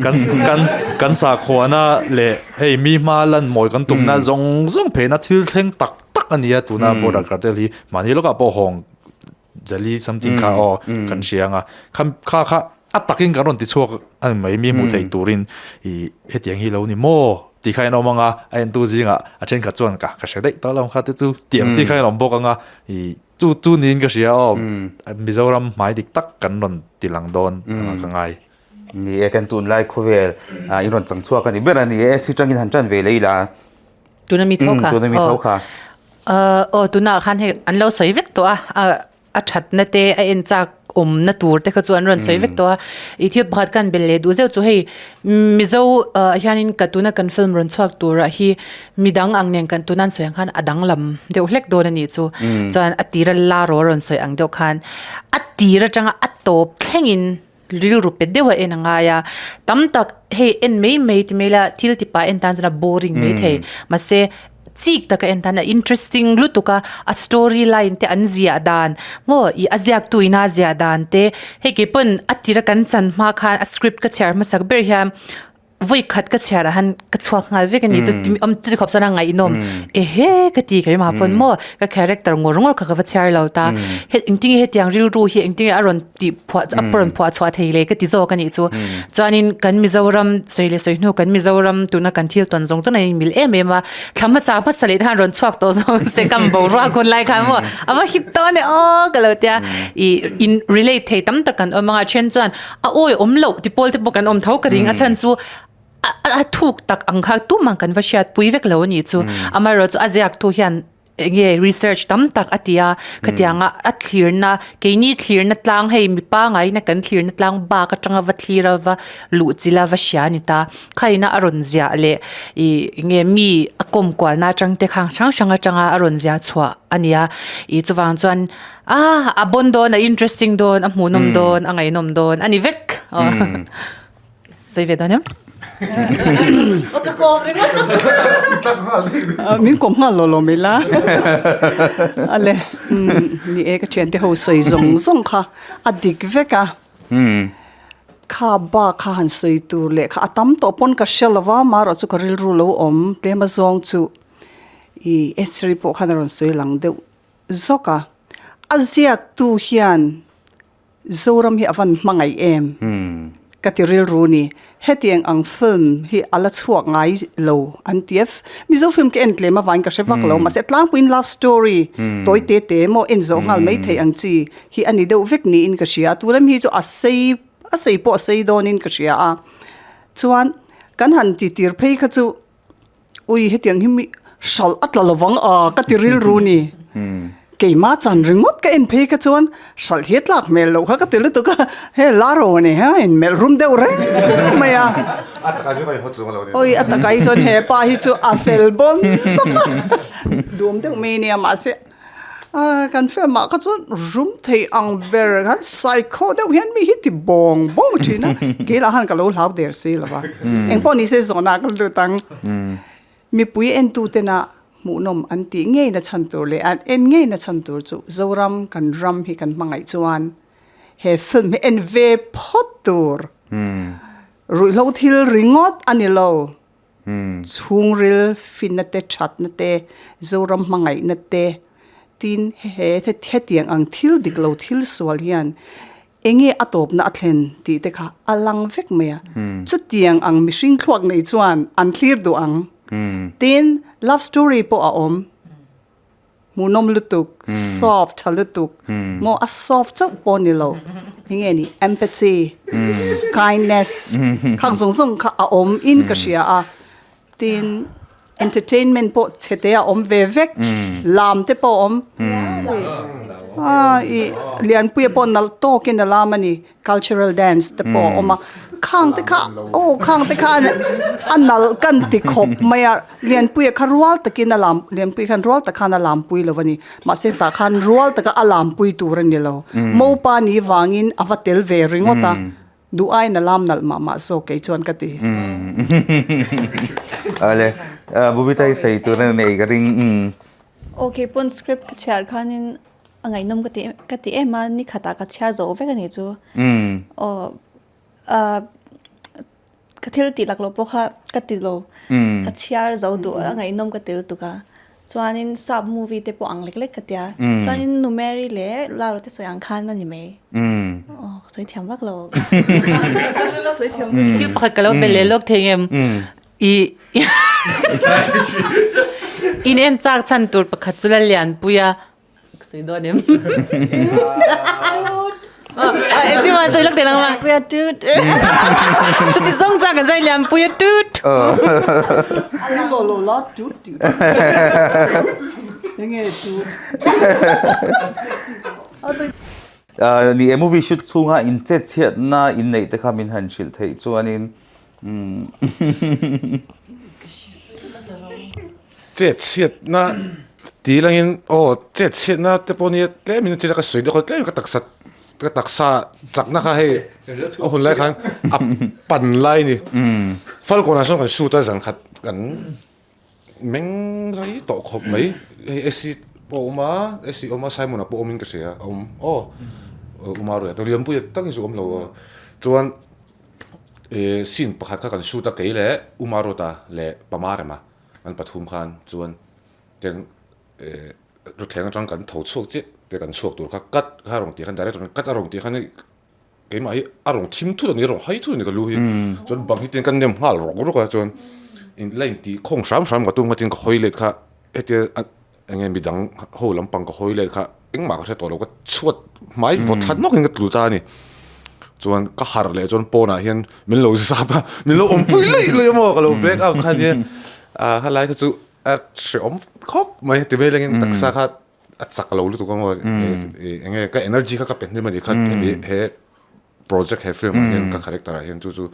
kan kan kan sakhuana leh hei mi hma lan mawi kan tumna zawng zawng phena thil thleng tak tak a nia tuna border cartel hi mahni lawkah pawh hawng jali something kha aw kan hria anga kha kha kha a takin kan rawn ti chhuak a ni mai mi hmuh theih turin ih hetiang hi lo ni maw tih kha in awm anga a entu zingah a thenkhat chuan ka ka hre daih tawh lo ang kha te chu tiang chi kha in awm bawk anga ih Chu chu niin ka hria aw, Mizoram hmai dik tak kan rawn ti lang dawn anga ka ngai. Ni e, kan tunlai khawvel in rawn chang chhuak a ni ber a ni e, si tangin han tan ve leh ila. Tuna mi tho kha. Tuna mi tho kha. Aw tunah khan hei an lo sawi vek tawh a, a thatna te a en chak awmna tur te kha chu an rawn sawi vek tawh a. I thil pakhat kan bel leh duh zeuh chu hei Mizo ah hianin ka tuna kan film rawn chhuak turah hi Midang ang nen kan tuna an sawi ang khan a danglam deuh hlek dawn a nih chu. Chuan a tira la rawh rawn sawi ang deuh khan a tir atanga a tawp thlengin rilru pe deuh a en a ngai a. Tam tak hei en mai mai ti mai ila thil tipa en tan chuan a boring mai thei. Mahse chik taka en tan a interesting lutuk a, a story line te an ziah dan maw ih a ziaktu ina a ziah dan te hei keipawn a tira kan chan hma khan a script ka chhiar hmasak ber hian Vawi khat ka chhiar ah han ka chhuak nghal vek a ni chu ti awm chuti khawp chuan a ngaihnawm ehe ka ti keimah pawn maw ka character ngawr ngawr kha ka va chhiar lo ta he engtinge hetiang rilru hi engtinge a rawn tih phuah a rawn phuah chhuah thei le ka ti zawk a nih chu chuanin kan Mizoram sawi leh sawi hnu kan Mizoram tuna kan thil tawn zawng zawng a inmil em em a thla hmasa hmasa leh te khan rawn chhuak tawh zawk se kam boruak hun lai khan maw a va hit dawn e aw ka lo tia ih in relate thei tam tak kan awm ang a then chuan A awi awm loh ti pawl te pawh kan awm tho ka ring a chhan chu a thuk tak ang kha tumah kan va hriat pui vek lo a nih chu. Amaherawhchu a ziak thu hian eng nge research tam tak a ti a, khatianga a thlirna keini thlirna tlang hei mi pangaina kan thlirna tlang bak atanga va thlir a va luh chilh a va hria a ni ta. Khaina a rawn ziah leh ih eng nge mi a kawm kualna atang te khang hrang hrang atanga a rawn ziah chhuah a ni a, ih chuvang chuan Ah, a bon dawn, a interesting dawn, a hmuhnawm dawn, a ngaihnawm dawn a ni vek. Sawi ve dawn em? Ka kawm ringawt. Min kawm nghal lo lo mai la. Ale, ni e ka thiante ho sawi zawng zawng kha a dik vek a. Kha bak kha han sawi tur leh kha a tam tawh pawn ka hre lo va, marawh chu ka rilru lo awm tlem azawng chu i Esther-i pawh khan a rawn sawi lang deuh Zawk a, a ziaktu hian Zoram hi a van hmangaih em ka ti rilru ni. Hetiang ang film hi a la chhuak ngai lo an ti a, Mizo film ka en tlem avangin ka hre vak lo, mahse tlangpuiin love story tawi te te emaw en zawh nghal mai theih ang chi hi a ni deuh vek niin ka hria a, tulem hi chu a sei a sei pawh a sei dawnin ka hria a, chuan kan han ti tir phei kha chu Ui hetiang hi mi hralh a tla lovang a ka ti rilru ni. Keimah chan ringawt ka en phei kha chuan hralh hi a tlak hmel loh kha ka ti lutuk a, he la ro a ni ha in melh rum deuh reng mai a. A takah chuan ka inhawt chung a lo ni. Ui a takah hi chuan he pa hi chu a fel bawn tawp a, duam deuh mai a nia mahse Kan film ah kha chuan rum thei ang ber khan saikhaw deuh hian mi hi ti bawng bawng thin a, keilah khan ka lo hlau der si lo va, engpawh ni se zawhna ka lut ang. Mipui entu tena Hmuhnawm an tih ngei na chhan tur leh an en ngei na chhan tur chu Zoram kan ram hi kan hmangaih chuan he film hi en ve phawt tur. Ruihhlo thil ringawt a ni lo. Chhungril finna te thatna te Zoram hmangaihna te tin he hetiang ang thil dik lo thil sual hian Enge a tawpna a thlen tih te kha a lang vek mai a. Chutiang ang mihring thluak nei chuan an thlir duh ang. Tin, love story pawh a awm. Hmuhnawm lutuk, soft tha lutuk. Maw a soft chauh pawh ni lo. Enge ni empathy, kindness khang zawng zawng kha a awm in ka hria a. Tin, entertainment pawh chhe te a awm ve vek, lam te pawh a awm. I Lianpuia pawh nalh tawkin a lam a ni, cultural dance te pawh a awm a. Khang te kha, aw khang te kha a nalh kan ti khawp mai a, Lianpuia kha rual takin a lam, Lianpuia khan rual tak khan a lampui lo a ni. Mahse tah khan rual taka a lampui tur a ni lo. Mopa ni vangin a va tel ve ringawt a. Duh aiin a lam nalh mah mah zawk kei chuan ka ti. Ale, Bubitai sei tur a nei ka ring. Aw kei pawn script ka chhiar khanin a ngaihnawm ka ti ka ti em a, ni khatah ka chhiar zo vek a nih chu. Aw ka thil tih laklawh pawh kha ka ti lo, ka chhiar zo duh a ngaihnawm ka ti lutuk a. Chuanin sap movie te pawh ang lek lek ka tia. Chuanin Nu Mary leh Laura te sawi ang khan a ni mai. Aw ka sawi thiam vak lo. Sawi thiam vak. Thil pakhat ka lo pe leh lawk thei ngem. I in en chak chhan tur pakhat chu la lianpui a. Ka sawi dawn em? Engtin mah sawi lawk thei nang ma. Lianpuia tut. Chuti zawng chuan kan zai Lianpuia tut. Sawi lo lo la tut tih. Enge tut. Ni e movie shoot chhunga in chet chhiatna in neih te kha min han hrilh theih chuanin. Chet chhiatna ti langin aw chet chhiatna te pawh nia tlem in chila ka sawi deuh kha tlem ka taksa ka taksa chakna kha hei a hun lai khan a pan lai a ni falkawn ah sawn kan shoot a zan khat kan meng lai tawh khawp mai hei ac pawh a awm a ac awm a Simon-a pawh awmin ka hria a awm aw Uma Ruia Lianpuia tak hi chu awm lo chuan. Ih scene pakhat kha kan shoot a kei leh Uma Ruata leh Pama Rema an pathum khan chuan tiang ih ruthleng atang kan tho chhuak chiah te kan chhuak tur kha cut kha a rawn tih khan director in cut a rawn tih khan keimah hi a rawn thim thut a ni a rawn hai thut a ni ka lu hi chuan bang hi tiang kan nem nghal rawk rawk a chuan in la intih khawng hram hram ka tum kha tin ka hawi let kha hetia Enge midang ho lampang ka hawi let kha engmah ka hre tawh lo ka chhuat hmai vawt thlat nawk in ka tlu ta a ni. Chuan ka harh leh chuan pawnah hian min lo zap a, min lo awmpui luih luih a maw ka lo back out kha nia. Ah helai kha chu a hrehawm khawp mai ti mai lengin taksa kha a chak lo lutuk a maw enge ka energy kha ka pe hnem a ni kha hemi he project he film ah hian ka character ah hian chu chu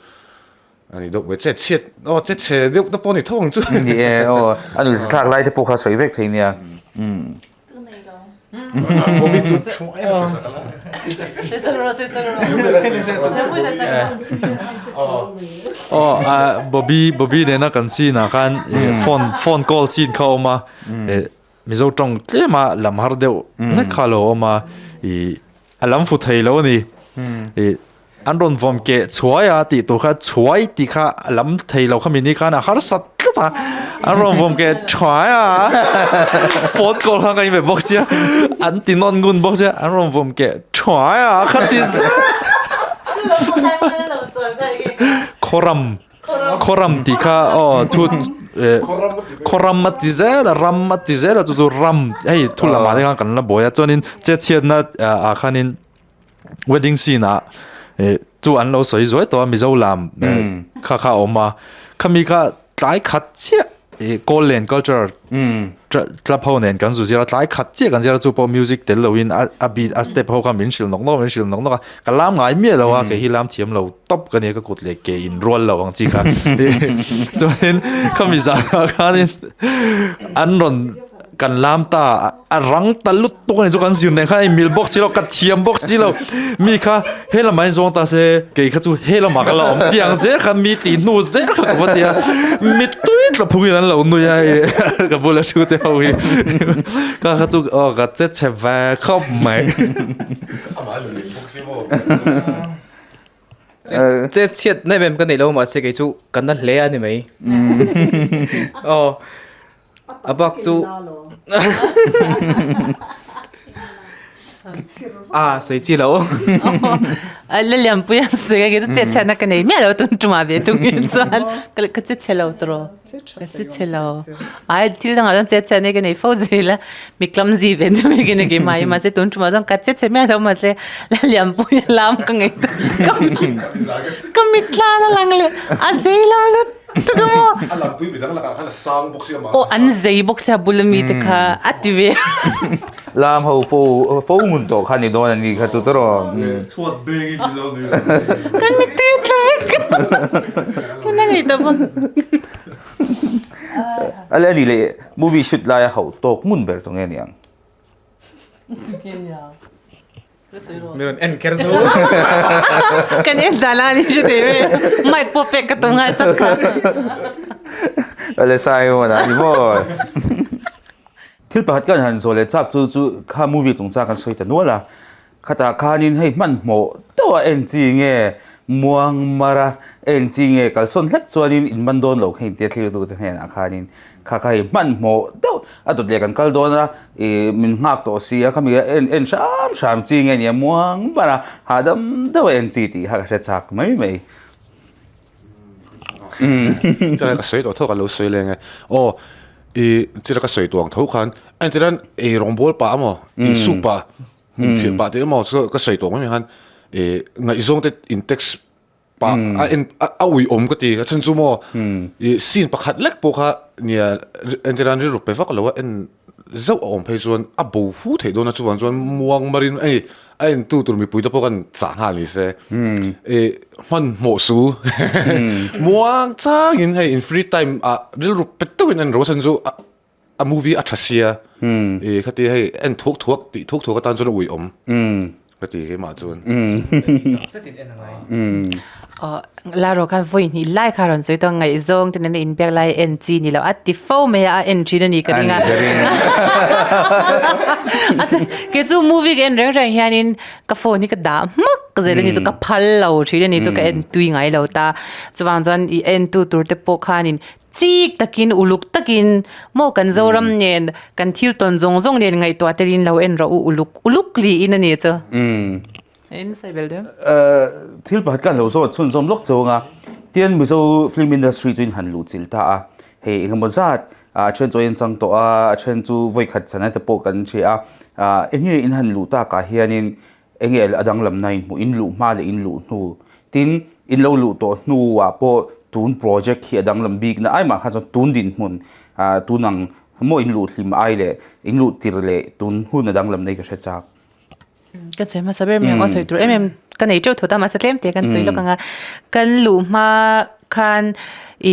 ani deuh ve chet chhiat aw chet chhe deuh te pawh ni tho ang chu ni e aw a nuih thlak lai te pawh kha sawi vek thei nia Bobby chu aw Bobby Bobby nena kan scene ah khan phone phone call scene kha a awm a Mizo tawng tlema lam har deuh hlek kha a lo awm a ih a lam fu thei lo a ni ih an rawn vawm keh chhuai a tih tur kha chhuai tih kha a lam thei lo kha mi ni khan a harsat tlat a an rawn vawm keh chhuai a phone call kha ka in ve bawk sia an ti nawn ngun bawk sia an rawn vawm keh chhuai a kha ti zet khawram. Khawram tih kha aw thu eh khawram a ti zel a ram a ti zel a chu chu ram hei thu lamah te khan kan la buai a chuanin chetchhiatna ah khanin wedding scene ah eh chu an lo sawi zuai tawh a Mizo lam kha kha a awm a khami kha tlai khat chiah ih kawl len culture club ho nen kan zu zir a tlai khat chiah kan zir a chu pawh music tel loin a a beat a step ho kha min hrilh nawk nawk min hrilh nawk nawk a ka lam ngai miah lo a kei hi lam thiam lo tawp ka nia ka kut leh ke in rual lo ang chi kha chuanin khami zan ah khanin an rawn. Kan lam ta a rang ta lutuk a ni chu kan zir nen khan a inmil bawk si lo ka thiam bawk si lo mi kha he lamah in zawng ta se kei kha chu he lamah ka la awm tiang zel khan mi tih hnu zel kha ka va ti a mittui tla phung in an lo nui a hei ka bula thu te ho hi ka kha chu aw ka che chhe ve khawp mai. Che chhiat na em em ka neih lo mahse kei chu ka na hle a ni mai aw. A bak chu a sawi chi lo. La lianpui a sawi a kei chu che chhiatna ka nei miah lo tun tumah ve thung hi chuan ka che chhe lo tawh ka che chhe lo. Ai thil dangah chuan che chhiatna ka nei fo zel a mi clumsy ve deuh hi ka ni keimah hi mahse tun tumah chuan ka che chhe miah lo mahse la lianpui a lam ka ngaih ka mitthla a lang leh a zei lo lut. Chuka maw? A lampui midang lakah khan a sang bawk sia mah. Aw an zei bawk sia bul ami te kha a ti ve. Lam ho fo fo ngun tawh kha ni dawn a ni kha chu tawh. Chhuat beng in lo nui. Kan mittui a tla vek. Tuna ngei ta bawk. Ale ani leh movie shoot lai a hauh tawk ngun ber tawh nge niang. Mi rawn en kher chu. Kan en dan a ni hre thei mai. Mic pawh pek ka tum nghal chat kha. Ale sai maw na ni maw. Thil pakhat kan han zawh leh chak chu chu kha movie chungchang kan sawi ta nual a. Khatah khanin hei hmanhmawh deuh a en chi nge muang mar a en chi nge kalsawn hlek chuanin in man dawn loh kha intia thlir tute hnenah khanin kha kha hei hmanhmawh deuh a dawt leh kan kal dawn a ih min nghak tawh si a khami en en hram hram chi nge nia muang bar a hahdam deuh a en chi tih kha ka hre chak mai mai. Chulai ka sawi tawh tho ka lo sawi leng e aw ih chulai ka sawi tawh ang tho khan entirnan ei rawngbawl pah emaw insuk pah hmun phiah pah tih emaw chu ka sawi tawh mai khan ih ngaihzawng te in text pah a en a uiawm ka ti a chhan chu maw ih scene pakhat lek pawh kha nia entirnan rilru pe vak lo a en zauh a awm phei chuan a bo hu theih dawn a chuvang chuan muang marin hei a en tu tur mipui te pawh khan chah nghal ni se ih hmanhmawh su muang changin hei in free time ah rilru pe deuhin en ro a chhan chu A movie a tha sia i khati hei en thuak thuak tih thuak thuak atan chuan a ui awm ka ti keimah chuan. Aw la rawh khan vawi hnih lai kha rawn sawi tawh a ngaihzawng te nena inbiak lai en chi ni lo a ti fo mai a a en thin a ni ka ring a. Kei chu movie ka en reng reng hianin ka phone hi ka dah hmak zel a ni chu ka phal lo thin a ni chu ka en tui ngai lo ta chuvang chuan i en tu tur te pawh khanin Chik takin, uluk takin maw kan Zoram nen kan thil tawn zawng zawng nen ngaihtuah telin lo en rawh u uluk uluk liin a ni chu. In sawi bel deuh. Thil pakhat ka lo zawt chhunzawm lawk cheu anga tian Mizo film industry chu in han luh chilh ta a, hei engemaw zat a then chu a inchang tawh a, a then chu vawi khat chana te pawh kan hria a, enge in han luh takah hianin Enge a danglamna in hmuh, in luh hma leh in luh hnu. Tin, in lo luh tawh hnuah pawh tun project hi a danglam bikna ai mah khan chuan tun dinhmun tun ang maw in luh hlim ai leh in luh tir leh tun hun a danglamna hi ka hre chak. Ka sawi hmasa ber mai ang aw, sawi tur em em ka nei teuh thawt a mahse tlem te kan sawi lawk ang a. Kan luh hma khan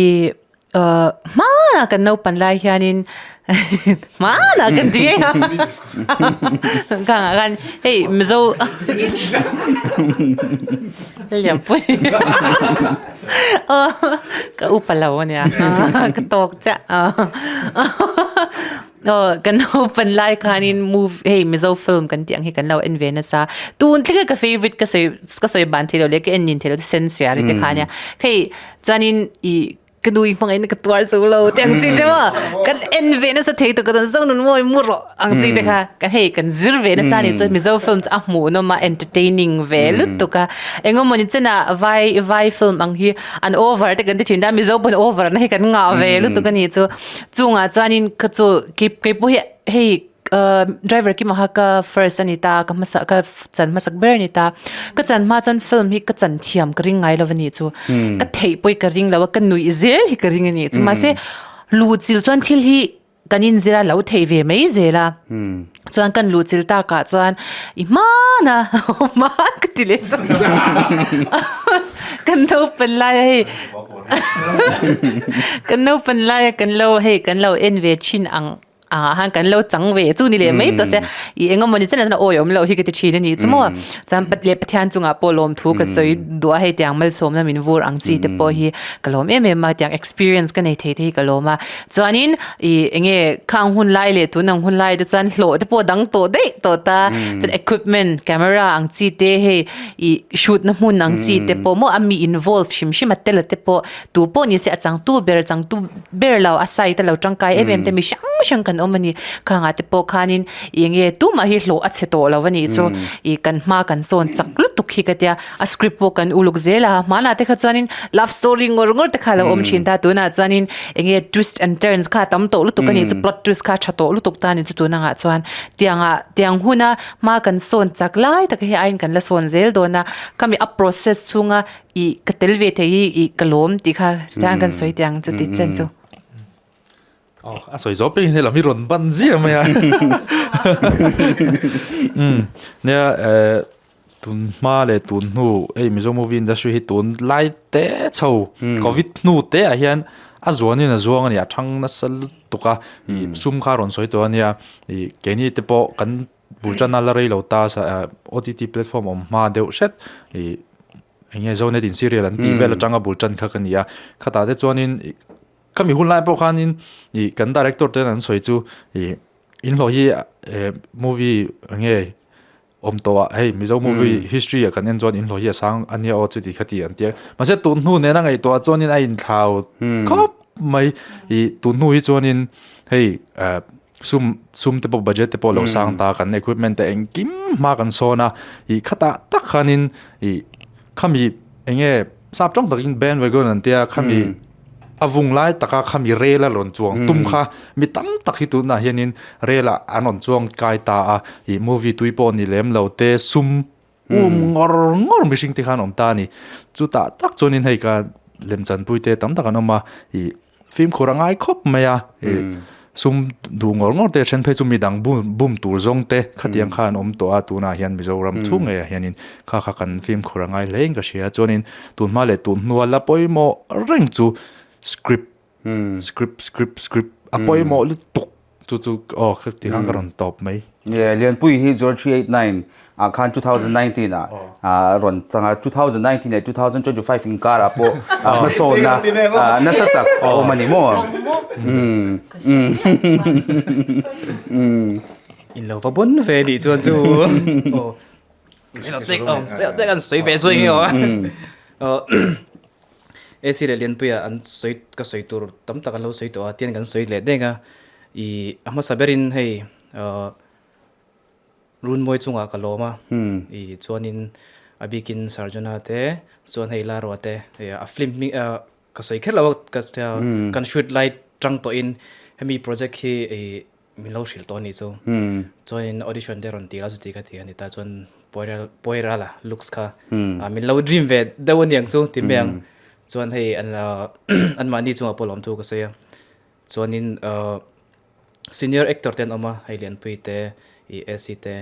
ih Hmanah kan naupan lai hianin hmanah kan ti ngei a khangah khan hei Mizo lianpui ka upa lo ania ka tawk chiah aw kan naupan lai khanin movie hei Mizo film kan tih ang hi kan lo en ve nasa tun thleng a ka favourite ka sawi ka sawi ban theilo leh ka en nin theilo chu Sensiari te kha ania hei Chuanin i ka nu i hmangaihna ka tuar zo lo te ang chi te maw kan en ve nasa thei tuk ka chuan zo nun mawi mu rawh ang chi te kha ka hei kan zir ve nasa ni chuan Mizo film chu a hmuhnawm a entertaining ve lutuk a engemaw ni chenah vai vai film ang hi an over te kan ti thin a Mizo pawn over na hi kan ngah ve lutuk a ni chu chungah chuanin ka chu kei keipawh hi hei Driver Kim aha ka first a ni ta, ka hmasa ka chan hmasak ber a ni ta. Ka chan hma chuan film hi ka chan thiam ka ring ngai lo a ni chu. Ka theih pawh hi ka ring lo a, ka nuih zel hi ka ring a ni chu. Mahse luhchilh chuan thil hi kan inzir a lo theih ve mai zel a. Chuan kan luhchilh takah chuan i hman a, hman ka ti leh tawh. Kan naupan lai a hei kan naupan lai a kan lo hei kan lo en ve thin ang. Angah khan kan lo chang ve chu ni leh mai tawh se i engemaw ni chen a awi awm loh hi ka ti thin a ni chu maw. Chuan leh Pathian chungah pawh lawmthu ka sawi duh a hei tiang malsawmna min vur ang chi te pawh hi ka lawm em em a tiang experience ka nei thei te hi ka lawm a. Chuanin i enge khang hun lai leh tun ang hun lai te chuan hlawh te pawh dang tawh daih tawh ta chuan equipment camera ang chi te hei i shoot na hmun ang chi te pawh maw a mi involve hrim hrim a tel a te pawh tu pawh ni se a changtu ber changtu ber lo a side a lo tangkai em em te mi hrang hrang kan awm a ni. Khangah te pawh khanin ih enge tumah hi hlawh a chhe tawh lo a nih chu ih kan hma kan sawn chak lutuk hi ka tia a script pawh kan uluk zel a hmanah te kha chuanin love story ngawr ngawr te kha a lo awm thin ta tunah chuanin enge twist and turns kha a tam tawh lutuk a nih chu plot twist kha a tha tawh lutuk ta a nih chu tun angah chuan tiangah tiang huna hma kan sawn chak lai tak hi aiin kan la sawn zel dawn a khami a process chhunga Ih ka tel ve thei hi ih ka lawm tih kha tiang kan sawi tiang chu tih chen chu. Oh, a sawi zawh pek in helam hi rawn ban ziah mai a. Um, nia eh tun hma leh tun hnu hei Mizo movie industry hi tun lai te chho covid hnu te ah hian a zuan in a zuang a ni a thang nasa lutuk a ih sum kha rawn sawi tawh a nia ih keini te pawh kan bul tan a la rei lo ta OTT platform awm hma deuh hret ih eng nge Zonet in serial an tih vel atanga bul tan kha ka ni a khatah te chuanin ih khami hun lai pawh khanin ih kan director ten an sawi chu ih in hlawh hi eh movie eng nge awm tawh ah hei Mizo movie history ah kan en chuan in hlawh hi a sang a nia aw chuti kha ti an tia mahse tun hnu nena ngaihtuah chuanin a inthlau khawp mai ih tun hnu hi chuanin hei eh sum sum te pawh budget te pawh lo sang ta kan equipment te engkim hma kan sawn a ih khatah tak khanin ih khami eng nge sap tawng takin bandwagon an tia khami a vung lai taka khami rel a rawn chuang tum kha mi tam tak hi tunah hianin rel ah an rawn chuang kai ta a ih movie tui pawh ni lem lo te sum um ngawr ngawr mihring te khan awm ta a ni chutah tak chuanin hei ka lemchanpui te tam tak an awm a ih Fimkhur a ngai khawp mai a, ih sum duh ngawr ngawr te a then phei chu midang bum bum tur zawng te khatiang kha an awm tawh a, tunah hian Mizoram chhung ngeiah hianin kha kha kan fimkhur a ngai hle in ka hria. Chuanin tun hma leh tun hnua la pawimawh reng chu script script script script a pawimawh lutuk. Chu chu aw ka ti khan ka rawn tawp mai. Yeah, Lianpui hi 0389 ah khan 2019 ah ah rawn chang a, 2019 leh 2025 inkar ah pawh hmasawnna nasa tak a awm a ni maw? Umm umm umm. In lo va bon ve nih chuan chu aw an sawi ve sawi nge aw. AC leh Lianpuia an sawi ka sawi tur tam tak an lo sawi tawh a tian kan sawi leh deng a ih a hmasa berin hei ahh Runmawi chungah ka lawm a ih chuanin a bikin Sarjana te chuan hei Larua te hei a film hming ah ka sawi kher lo a ka kan shoot lai tang tawhin hemi project hi ih Min lo hrilh tawh a nih chu. Chuanin audition te rawn tir a chuti ka ti a ni ta chuan Poirala looks kha min lo dream ve deuh a niang chu ti mai ang. Chuan hei an anmahni chungah pawh lawmthu ka sawi a. Chuanin senior actor te an awm a hei Lianpui te ih AC te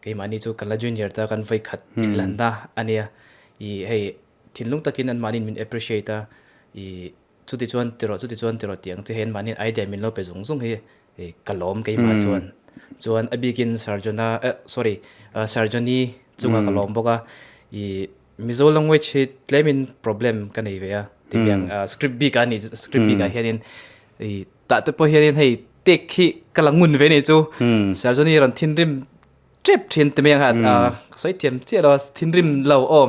keimahni chu kan la junior ta kan vawikhat inlanna a nia. Ih hei thinlung takin anmahniin min appreciate a ih Chuti chuan ti rawh, chuti chuan ti rawh tih ang chi hian mahni idea min lo pe zung zung hi ka lawm keimah chuan. Chuan a bikin Sir Johna eh sorry Sir Johnny chunga ka lawm bawk a, ih Mizo language hi tlemin problem ka nei ve a ti piang script bik a ni script bikah hianin ih tah te pawh hianin hei take hi ka la ngun ve ni chu Sir Johnny rawn thinrim Trip thin te mai ang hat a ka sawi thiam chiah lo a thinrim lo aw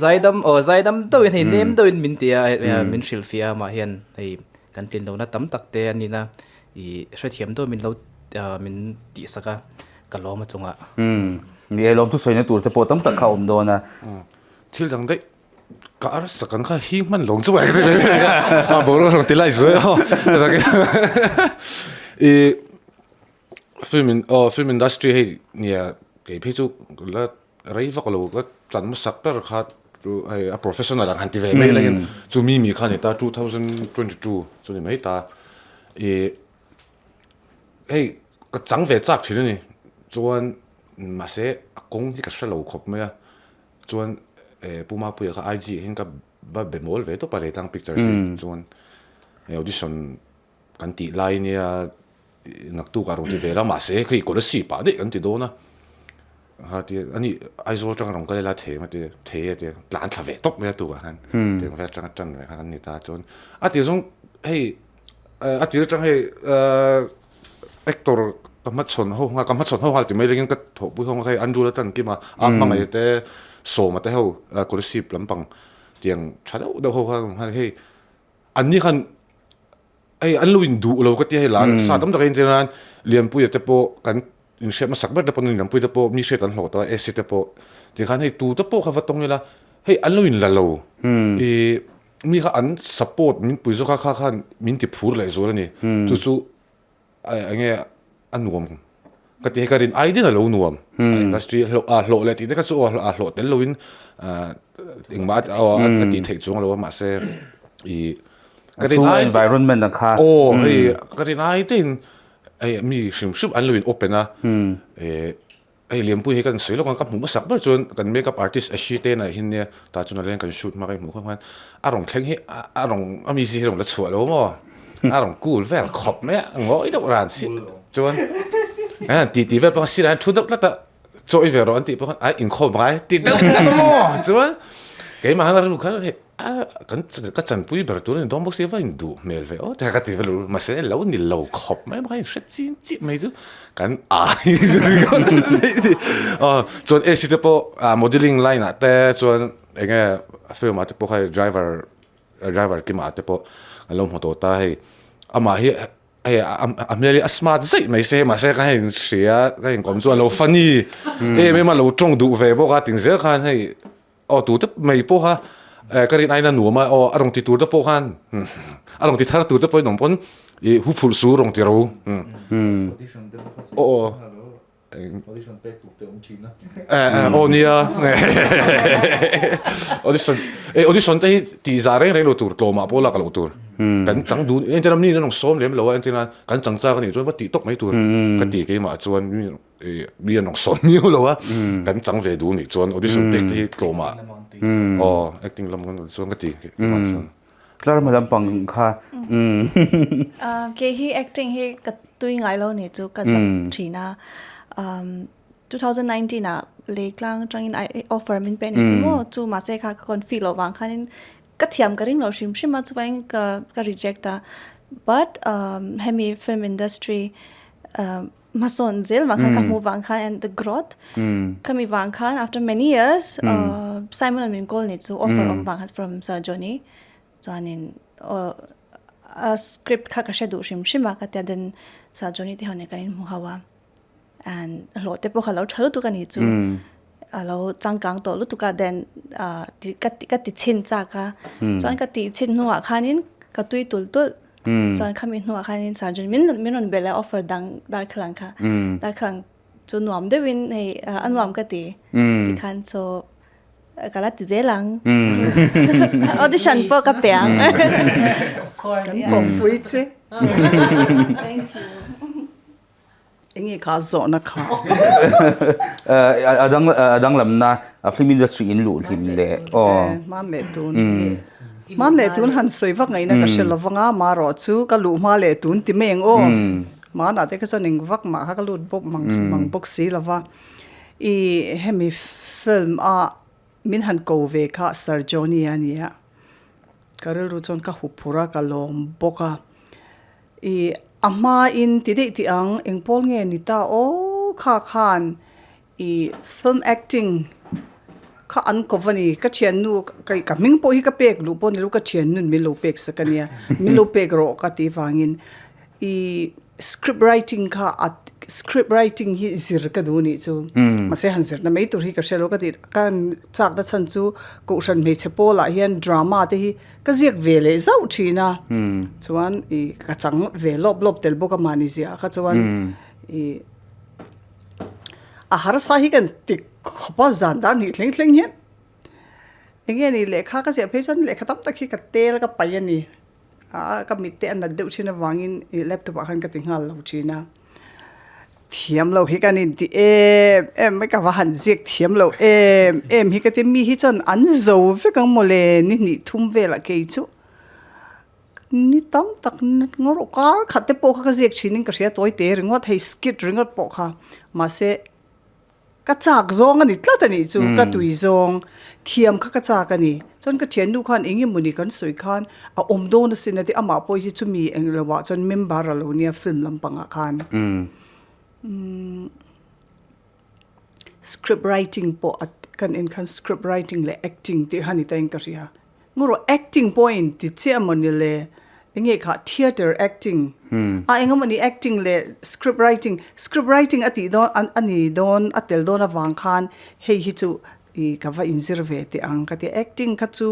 zaidam aw zaidam deuhin hei nem deuhin min ti a min hrilh fiah a amah hian hei kan tlin lohna tam tak te a nihna ih hrethiam deuh min lo min tihsak a ka lawm a chungah. Ni e lawmthu sawina tur te pawh tam tak kha a awm dawn a. Thil dang daih ka arsa kan kha hi hman lawng chu mai ka ti ve a boruak rawn ti lai zuai a ih. Film in aw film industry hei nia kei phei chu la rei vak lo ka chan hmasak ber kha chu hei a professional ang han ti ve mai la hian chu mi mi kha a ni ta 2022 chu ni mai ta ih hei ka chang ve chak thin a ni chuan mahse a kawng hi ka hre lo khawp mai a chuan eh Pu Mapuia kha IG ah hian ka va be mawl ve tawp a Leitlang pictures hi chuan audition kan tih lai nia. Naktuk ah rawn ti ve la mahse hei Kolasib ah daih kan ti dawn a. Ha ti ani Aizawl atanga rawn kal ila thei ang a ti thei a ti tlan thla ve tawp mai a tukah khan tiang vel atanga tan ve khan an ni ta chuan a ti zawng hei a tir atang hei actor ka hmachhawn ho nghal ka hmachhawn ho nghal ti mai lengin ka thawhpui ho nghal hei Andrew la tan kim a a hmangaih te Sawma te ho Kolasib lampang tiang tha deuh deuh ho khan hei an ni khan Hei an lo induh lo ka tia hei lar sa tam taka intir nan Lianpuia te pawh kan inhriat hmasak ber te pawh Lianpuia te pawh mi hriat an hlawh tawh a Esi te pawh tikhan hei tu te pawh kha va tawng ila hei an lo inla lo i mi kha an support min pui zawk a kha khan min ti phur leh zual a ni chu chu enge a nuam ka ti hei ka rin ai din a lo nuam industry hlawh a hlawh leh tih te kha chu aw a hlawh tel loin engmah a tih theih chuang lo a mahse i ka rin ai environment a kha aw hei ka rin ai te in hei mi hrim hrim an lo in open a Hei Lianpui hi kan sawi lawk ang, ka hmuh hmasak ber chuan kan makeup artist Ashi te nai hin nia, tah chuan a leng kan shoot hma ka inhmuh khawp khan a rawn thleng hi a rawn a mi si hi a rawn la chhuah lo maw, a rawn cool vel khawp mai a, ngawi deuh ran si chuan an ti ti vel pawh sirah hian thu deuh tlat a, chawi ve rawh an tih pawh khan ai inkhawm ngai ti deuh tlat a maw chuan keimah khan a rilru khan hei A kan ka chanpui ber tur a ni dawn bawk si va induh hmel ve aw te ka ti vel mahse lo ni lo khawp mai bawk a inhre chin chiah mai chu kan ai ringawt mai ni aw chuan AC te pawh ah modelling line ah te chuan eng nge film ah te pawh kha driver driver kima te pawh an lo hmu tawh ta hei amah hi hei a hmel hi a smart zaih mai se mahse ka hei inhria ka inkawm chu a lo funny em em a lo tawng duh ve bawk a ting zel khan hei. Aw tu te mai pawh kha ka rin aina nuam a aw a rawn ti tur te pawh khan a rawn ti thar tur te pawh in awm pawn i hu phurh su rawn ti ro aw audition pek tur te awm thin a aw nia audition e audition te hi ti za reng reng lo tur tlawmah pawh lak loh tur kan chang dun entir ni an rawn sawm lem lo a entir nan kan chang chak a nih chuan va tih tawk mai tur ka ti keimah chuan mi an rawn sawn miau lo a kan chang ve duh nih chuan audition pek te hi tlawm ah aw acting lam kan chuan ka ti keimah chuan tlar hma lampang kha kei hi acting hi ka tui ngai lo ni chu ka zak thin a 2019 ah Leitlang atangin offer min pe ni chu maw chu mahse kha ka confi loh vang khanin ka thiam ka ring lo hrim hrim a chuvangin ka ka reject a but hemi film industry Hmasawn zel vang khan ka hmuh vang khan and the growth khami vang khan after many years Simon a min call ni chu offer awm vang khan from Sir Johnny chuanin a script kha ka hre duh hrim hrim a ka tia then Sir Johnny te ho nen kan inhmu ho a and hlawh te pawh kha lo tha lutuk a ni chu a lo changkang tawh lutuk a then ka ti chhin chak a chuan ka tih chhin hnuah khanin ka tui tulh tulh Chuan khami hnuah khanin surgeon min min rawn belh a offer dang darthlalang kha. Darthlalang chu nuam deuhin hei a nuam ka ti. Tikhan so ka la ti zel ang. Audition pawh ka pe ang. Kan pawmpui che. Thank you. Enge kha zawhna kha? A dang a danglamna film industry in luh hlim leh aw. Hman leh tun. Hman leh tun han sawi vak ngaihna ka hre lovang a, marawh chu ka luh hma leh tun ti mai ang aw. Hmanah te kha chuan eng vak mah kha ka lut bawk mang mang bawk si lova. I hemi film a min han ko ve kha Sir Johnny a nia. Ka rilru chuan ka huphurh a, ka lawm bawk a. I a hmain ti daih tih ang, eng pawl nge ni ta aw kha khan i film acting kha an kawp a ni. Ka thiannu ka hming pawh hi ka pek luh pawh ni lo ka thiannun min lo pek sak a nia, min lo pek rawh ka tih vangin i script writing kha a script writing hi zir ka duh nih chu. Mahse han zirna mai tur hi ka hre lo ka tih ka chakna chhan chu Kohhran hmeichhe pawlah hian drama te hi Ka ziak ve leh zauh thin a, chuan i ka chang ve lawp lawp tel bawk a mahni ziah kha chuan i a harsa hi kan ti khawp a zan dar hnih thleng thleng hian eng nge ni lehkha ka ziah phei chuan lehkha tam tak hi ka tel ka paih a ni a ka mit te a nat deuh thin avangin i laptop ah khan ka ti nghal lo thin a. Thiam lo hi kan inti em em mai ka va han ziak thiam lo em em hi ka ti mi hi chuan an zo vek ang mawle ni hnih thum velah kei chu. Ni tam tak ngawr kar khat te pawh kha ka ziak thin in ka hria tawi te ringawt hei skit ringawt pawh kha mahse ka chak zawng a ni tlat a nih chu ka tui zawng thiam kha ka chak a ni chuan ka thiannu khan eng emawni kan sawi khan a awm dawn asin a ti amah pawh hi chumi eng lo ah chuan member a lo nia film lampangah khan umm script writing pawh a kan en khan script writing leh acting tih kha ni ta in ka hria. Ngawrawh acting pawh a inti chiah emaw ni le? Enge kha theatre acting a eng emaw ni acting leh script writing, script writing a tih dawn a ni dawn a tel dawn avang khan hei hi chu ih ka va inzir ve teh ang ka ti a, acting kha chu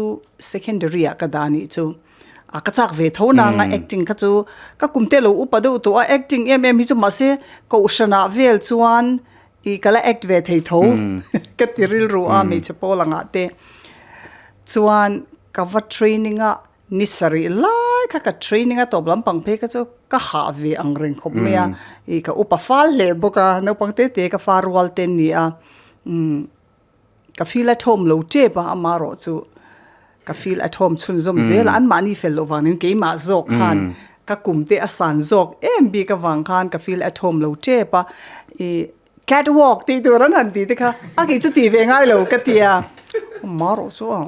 secondary ah ka dah anih chu a ka chak ve tho nang a acting kha chu ka kum te lo upa deuh tawh a acting em em hi chu mahse kohhranah vel chuan I ka la act ve thei tho ka ti rilru a hmeichhe pawl angah te chuan ka va training a ni sarih lai kha ka training a tawp lampang phei kha chu ka hah ve ang reng khawp mai a i ka upa fal hle bawk a naupang te te ka fa rual te an ni a umm ka feel at home lo tep a amaherawh chu Ka feel at home chhunzawm zel a, anmahni fel loh vangin keimah zawk khan ka kum te a san zawk em bik avang khan ka feel at home lo tep a, ih cat walk tih tur an han tih te kha a kei chu tih ve ngai lo ka ti a, marawh chu a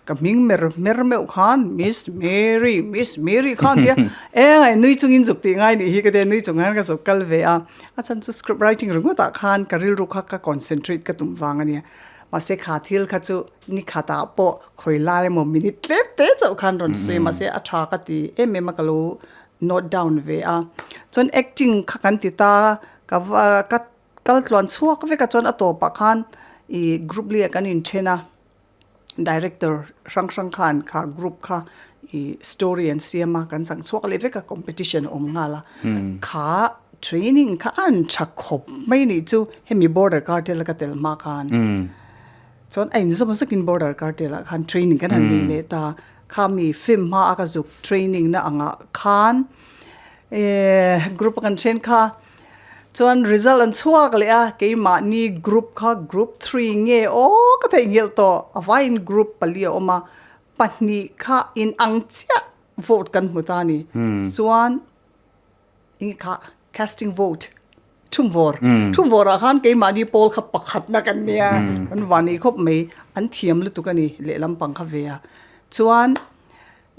ka hming mer mer meuh khan Miss Mary Miss Mary khan tia eng nui chungin zuk tih ngai nih hi ka tia nui chung hian ka zuk kal ve a, a chhan chu script writing ringawt ah khan ka rilru kha ka concentrate ka tum vang a nia, mahse kha thil kha chu Ni khatah pawh khawi lai emaw minute tlem te chauh khan rawn sawi mahse a tha ka ti em em a ka lo note down ve a. Chuan acting kha kan ti ta ka va ka kal tluan chhuak vek a chuan a tawpah khan ih group li ah kan inthen a director hrang hrang khan kha group kha ih story an siam a kan chang chhuak leh vek a competition a awm nghal a kha training kha a an tha khawp mai nih chu hemi border cartel a ka tel hma khan. Chuan a inzawm zakin border cartel ah khan training kan han nei leh ta. Khami film hma a ka zuk training na angah khan eh group a kan then kha chuan result an chhuak leh a keimahni group kha group three nge aw ka theihnghilh tawh a vaiin group pali a awm a pahnih kha inang chiah vote kan hmu ta a ni. Chuan. Eng kha casting vote thumvawr thumvawr ah khan keimahni pawl kha pakhatna kan nia kan van ei khawp mai an thiam lutuk a ni lehlam pang kha ve a chuan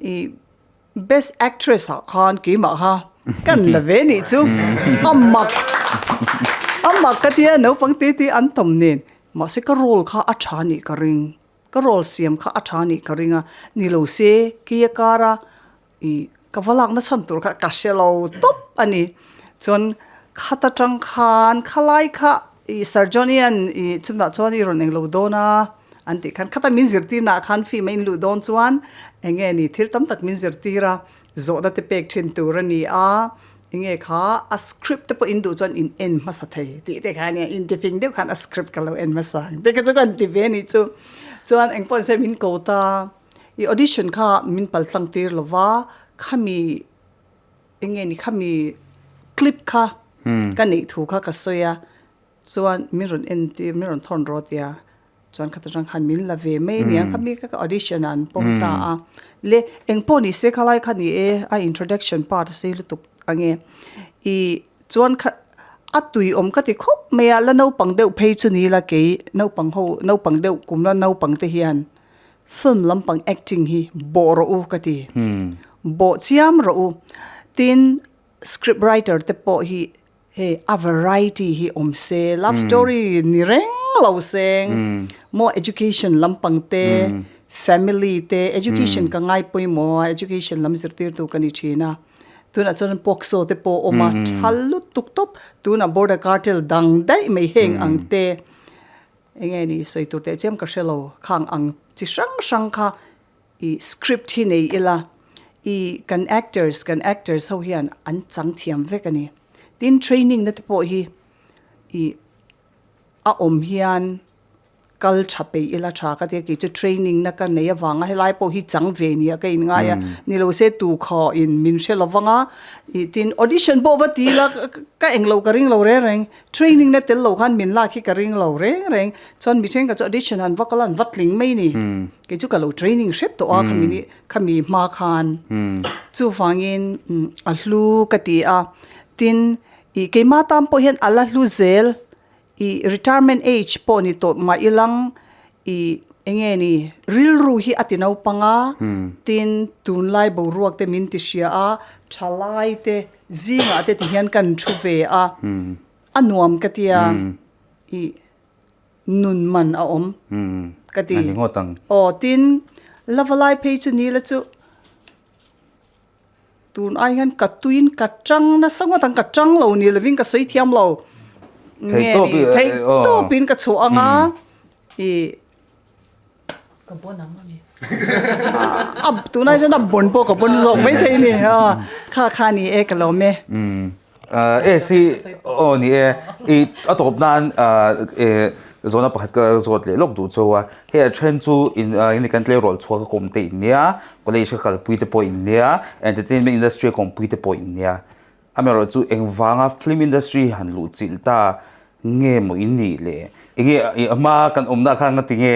ih best actress ah khan keimah kha kan la ve nih chu a mak a mak ka tia naupang te te an tawm nen mahse ka role kha a tha nih ka ring ka role siam kha a tha nih ka ring a ni lo se keia kara Ih ka va lakna chhan tur kha ka hre lo tawp a ni. Chuan khat atang khan khalai kha ih Sir Johnny-a'n ih chumah chuan i rawn englo dawn a an tih khan khata min zirtirnaah khan film a inluh dawn chuan eng nge ni thil tam tak min zirtir a, zawhna te pek thin tur a ni a, eng nge kha a script te pawh in duh chuan in en hmasa thei tih te kha a nia, intifing deuh khan a script ka lo en hmasa ang te kha chu ka han ti ve a nih chu. Chuan engpawh nise min ko ta. I audition kha min pal tlang tir lo va, khami eng nge ni khami clip kha ka neih thu kha ka sawi a, chuan min rawn en tir min rawn thawn rawt tia, chuan khata tang khan min la ve mai ania khami kha ka audition ah an pawm ta a, le eng pawh ni se khalai kha ni e a introduction part a sei lutuk ange i chuan kha a tui awm ka ti khawp mai a la naupang deuh phei chu ni la kei naupang ho naupang deuh kum la naupang te hian. Film lampang acting hi bawh rawh u ka ti. Bawh chiam rawh u. Tin, script writer te pawh hi hei a variety hi awm se, love story ni reng lo seng, maw education lampang te, family te, education ka ngai pawimawh a, education lam zirtirtu ka ni thin a. Tunah chuan POCSO te pawh awm a, tha lutuk tawp. Tunah border cartel dang daih mai heng ang te. Enge ni sawi tur teh chiam ka hre lo, khang ang chi hrang hrang kha i script hi nei ila i kan actors kan actors ho hian an chang thiam vek a ni. Tin training na te pawh hi i a awm hian. Kal tha peih ila tha ka tia kei chu training na ka nei avanga helai pawh hi chang ve nia ka in ngai a ni lo se tu khaw in min hre lo vanga ih tin audition pawh va ti ila ka eng lo ka ring lo reng reng training na tel lo khan min lak hi ka ring lo reng reng chuan mi thenkhat chu audition han va kal a an va tling mai ni kei chu ka lo training hrep tawh a khami ni khami hma khan chuvangin a hlu ka ti a tin ih keimah tan pawh hian a la hlu zel. I retirement age pawh ni tawh mah ilang i enge ni rilru hi a ti naupang a, tin tunlai boruak te min ti hria a, thalai te zingah te ti hian kan thu ve a, a nuam ka tia i nun man a awm ka ti. Aw tin lavalai phei chu ni la chu. Tun ai hian ka tuiin ka tang nasa ngawt ang, ka tang lo ni lovin ka sawi thiam lo. Nge ni, theih tawpin ka chhuah ang a, i. Ka bon ang ami. A tunai chuan a bon pawh ka bon zawk mai thei ni, kha kha ni e ka lawm e. E si aw ni e, i a tawp nan e zawhna pakhat ka zawt leh lawk duh chu a, hei a then chu in in kan tleirawl chhuak a kawm te in nia, college a kalpui te pawh in nia, entertainment industry a kawmpui te pawh in nia, amaherawhchu engvanga film industry han luh chilh ta Nge maw in nih le? Enge i hma kan awmna kha nga tinge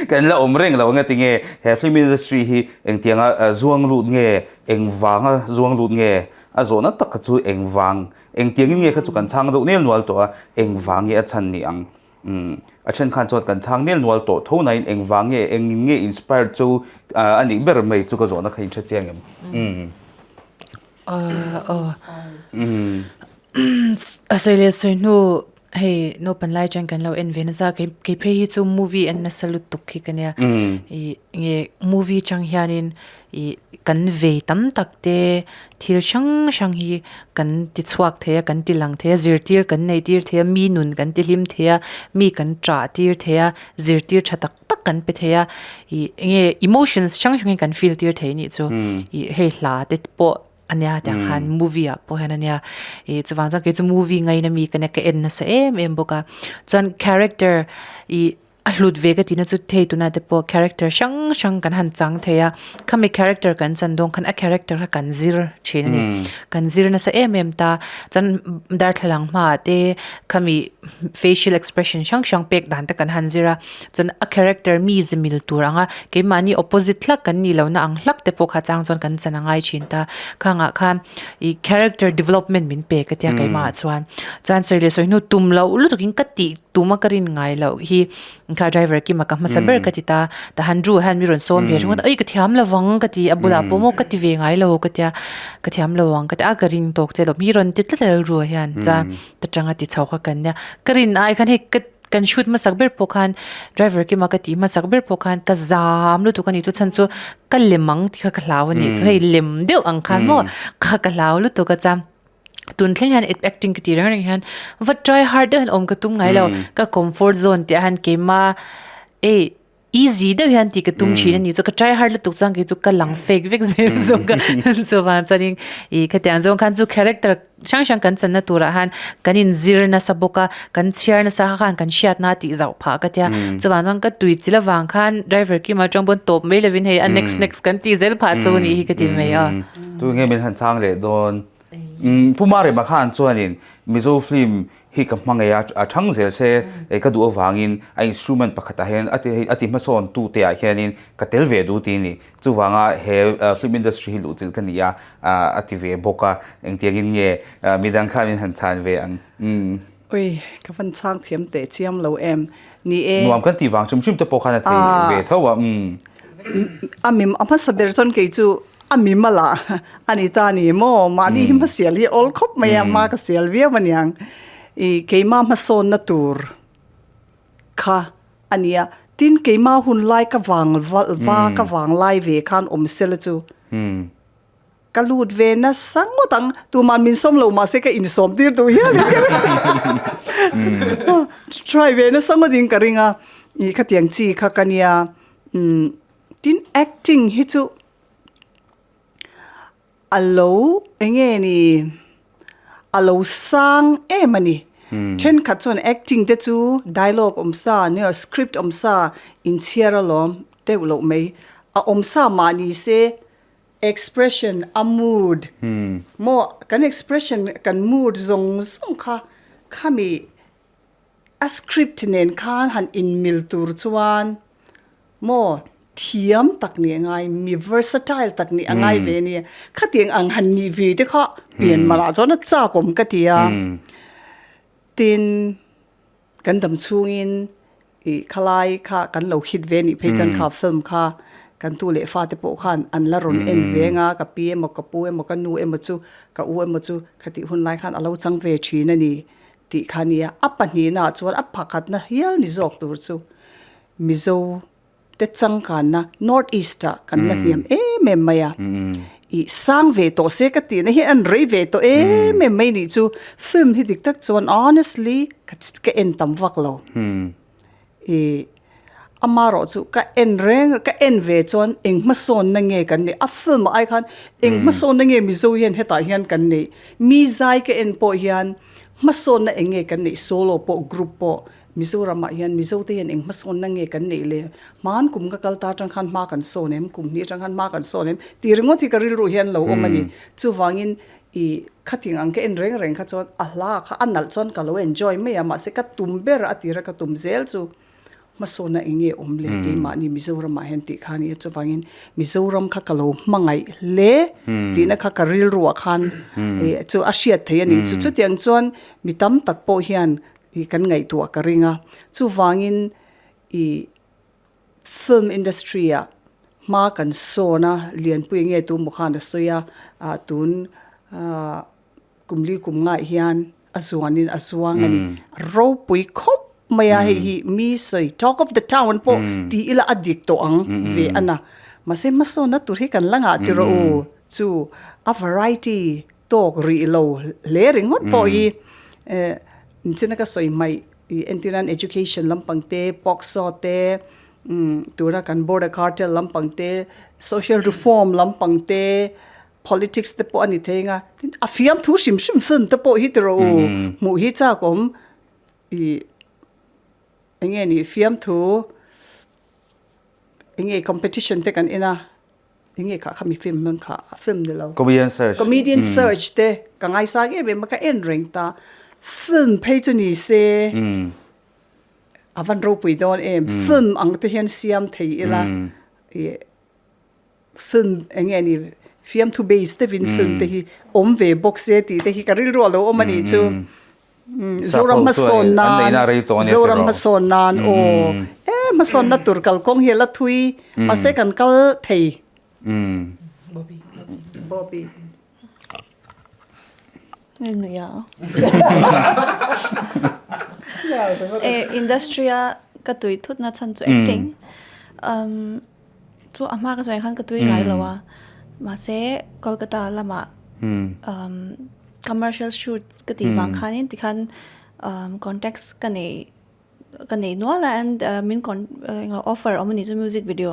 kan la awm reng lo nga tinge he film industry hi engtianga zuang lut nge engvanga zuang lut nge a zawhna tak kha chu engvang engtiangin nge kha chu kan chhang deuh nel nual tawh a engvang nge a chhan ni ang umm a then khan chuan kan chhang nel nual tawh tho nain engvang nge engin nge inspired chu a nih ber mai chu ka zawhna kha in hre chiang em umm. A sawi leh sawi hnu hei naupan lai atang kan lo en ve nasa kei kei phei hi chu movie en nasa lutuk hi ka nia ih nge movie atang hianin ih kan vei tam tak te thil hrang hrang hi kan ti chhuak thei a kan ti lang thei a zirtir kan nei tir thei a mi nun kan ti hlim thei a mi kan ṭah tir thei a zirtir ṭha tak tak kan pe thei a ih enge emotions hrang hrang hi kan feel tir thei anih chu ih hei hla te pawh ania tiang khan movie ah pawh hian ania ih chuvang chuan kei chu movie ngaina mi ka nia ka en nasa em em bawk a chuan character ih a hlut ve ka tihna chu thei tuna te pawh character hrang hrang kan han chang thei a khami character kan chan dawn khan a character kha kan zir thin a ni kan zir nasa em em ta chuan darthlalang hmaah te khami facial expression hrang hrang pek dan te kan han zir a. Chuan a character mi ze mil tur anga keimahni opposite hlak kan nih lohna ang hlak te pawh kha chang chuan kan chan a ngai thin ta. Khangah khan ih character development min pek a tia keimahah chuan. Chuan sawi leh sawi hnu tum loh lutukin ka tih tuma ka rin ngai loh hi kha driver kima ka hmasa ber ka ti ta. Tahan Drew hian mi rawn sawm ve ringawt a, ei ka thiam lo vang ka ti a bulah pawh maw ka ti ve ngai lo ka tia ka thiam lo ang ka ti a ka ring tawk che lo mi rawn ti tlat a Drew hian chuan ta tanga ti chho kha kan nia. Ka rin ai khan hei ka. Kan shoot hmasak ber pawh khan driver kima ka tih hmasak ber pawh khan ka zam lutuk a ni chu chhan chu ka lem ang tih kha ka hlau a ni chu hei lem deuh ang khan maw kha ka hlau lutuk a chuan tun thleng hian acting ka tih reng reng hian va try hard deuh hian awm ka tum ngai lo ka comfort zone tih ah hian keima ei easy deuh hian tih ka tum thin a ni chu ka try hard lutuk chuan kei chu ka lang fake vek zel zawk a chuvang chuanin ih khatiang zawng khan chu character hrang hrang kan channa turah han kan inzir nasa bawk a kan chhiar nasa kha khan kan hriatna tih zauh phah ka tia chuvang chuan ka tui chil avang khan driver kima atang pawn tawp mai lovin hei a next next kan tih zel phah chu anih hi ka ti mai a. Tu nge min han chhang leh dawn Pu Marema khan chuanin Mizo film hi ka hmangaih a, a thang zel se ka duh avangin a instrument pakhatah hian a ti a ti hmasawn tu te ah hianin ka tel ve duh tih a ni. Chuvanga he film industry hi luhchilh ka ni a, a ti ve bawk a, engtiangin nge midang khan min han chhan ve ang. Umm. Ui, ka van chhang thiam teh chiam lo em. Ni e. Nuam kan tih vang hrim hrim te pawh khan a thei ve tho a, umm. A mim a hmasa ber chuan kei chu A mi mala a ni ta ni maw? Mahni hi hmasial hi awl khawp mai a, hma ka sial viau a niang. I keimah hmasawnna tur kha a nia. Tin, keimah hun lai ka vang va ka vang lai ve khan awm sela chu ka lut ve nasa ngawt ang. Tuman min sawm lo mahse ka insawm tir duh hial in ka ring. Try ve nasa ngawt in ka ring a. I khatiang chi kha ka nia. Tin, acting hi chu a lo eng nge ni a lo sang em a ni. Thenkhat chuan acting te chu dialogue awm sa nge script awm sa inchhiar alawm deuh loh mai. A awm sa mah ni se expression a mood maw kan expression kan mood zawng zawng kha khami A script nen khan han inmil tur chuan maw thiam tak nih a ngai, mi versatile tak nih a ngai ve a nia. Khatiang ang han nih ve te kha pian malh ah chuan a chak awm ka ti a. Tin, kan dam chhungin ih khalai kha kan lo hit ve nih phei chuan kha film kha kan tu leh fate pawh khan an la rawn en ve anga, ka pi emaw ka pu emaw ka nu emaw chu ka u emaw chu khatih hun lai khan a lo chang ve thin a ni. Tih kha nia, a pahnihnaah chuan a pakhatna hial ni zawk tur chu Mizo te changkanna North East ah kan la hniam em em mai a, ih sang ve tawh se ka tihna hi an rei ve tawh em em mai nih chu film hi dik tak chuan honestly ka en tam vak lo. I amarawh chu ka en reng ka en ve chuan eng hmasawnna nge kan neih a film ah ai khan eng hmasawnna nge Mizo hian hetah hian kan neih mi zai ka en pawh hian hmasawnna eng nge kan neih solo pawh group pawh Mizoram ah hian Mizo te hian eng hmasawnna nge kan neih le hman kum ka kal ta atang khan hma kan sawn em kum hnih atang khan hma kan sawn em tih ringawt hi ka rilru hian lo awm a ni chuvangin i khating ang ka en reng reng kha chuan a hla kha a nalh chuan ka lo enjoy mai a mahse ka tum ber a tira ka tum zel chu hmasawnna eng nge awm le keimahni Mizoramah hian tih kha a ni a chuvangin Mizoram kha ka lo hmangaih hle tihna kha ka rilruah khan chu a hriat theih a ni chu chutiang chuan mi tam tak pawh hian i kan ngaihtuah ka ring a chuvangin i Film industry ah hma kan sawn a, Lianpui nge tu maw khan a sawi a, ah tun ah kum li kum ngah hian a zuan in a zuang a ni. A ropui khawp mai a, hei hi mi sawi talk of the town pawh ti ila a dik tawh ang ve a na. Mahse hmasawnna tur hi kan la ngah ti rawh u, chu a variety tawk rih lo hle ringawt pawh hi eh inchina ka sawi hmaih Ih entir nan education lampang te, POCSO te, umm tuna kan border cartel lampang te, social reform lampang te, politics te pawh a ni thei anga, tin a fiamthu hrim hrim film te pawh hi tiraw u hmuh hi chak awm ih eng nge ni fiamthu eng nge competition te kan en a. Enge kha kha mi film hmang kha a film ni lo. Comedian search. Comedian search te ka ngaisang em em a ka en reng ta. Film phei chu ni se a van ropui dawn em. Film ang te hian siam thei ila i film enge ni fiamthu base deuhin film te hi awm ve bawk se tih te hi ka rilru a lo awm a nih chu. Zoram hmasawn nan Zoram hmasawn nan aw e hmasawnna tur kalkawng hi a la thui mahse kan kal thei Bobby E industry a ka tui thut na chhan chu acting chu a hma ka sawi khan ka tui ngai lo a mahse Kolkata lamah commercial shoot ka tih vang khanin tikhan contacts ka nei ka nei nual a and min con englo offer awm a ni chu music video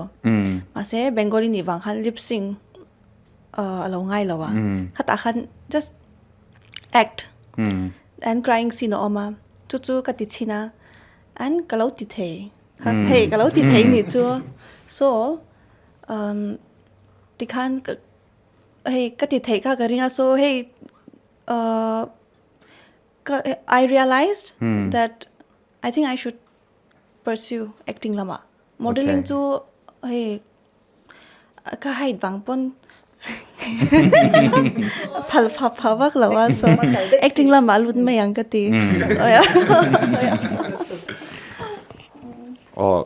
mahse Bengali nih vang khan lip sync a lo ngai lo a khatah khan just act and crying scene a awm a chu chu ka ti chhin a and ka lo ti thei hei ka lo ti thei nih chu so tikhan ka hei ka ti theih kha ka ring a so hei uh ka I realized that I think I should pursue acting lamah modeling chu hei ka height vang pawn phal pha pha vak lo a so acting lamah lut mai ang ka ti aw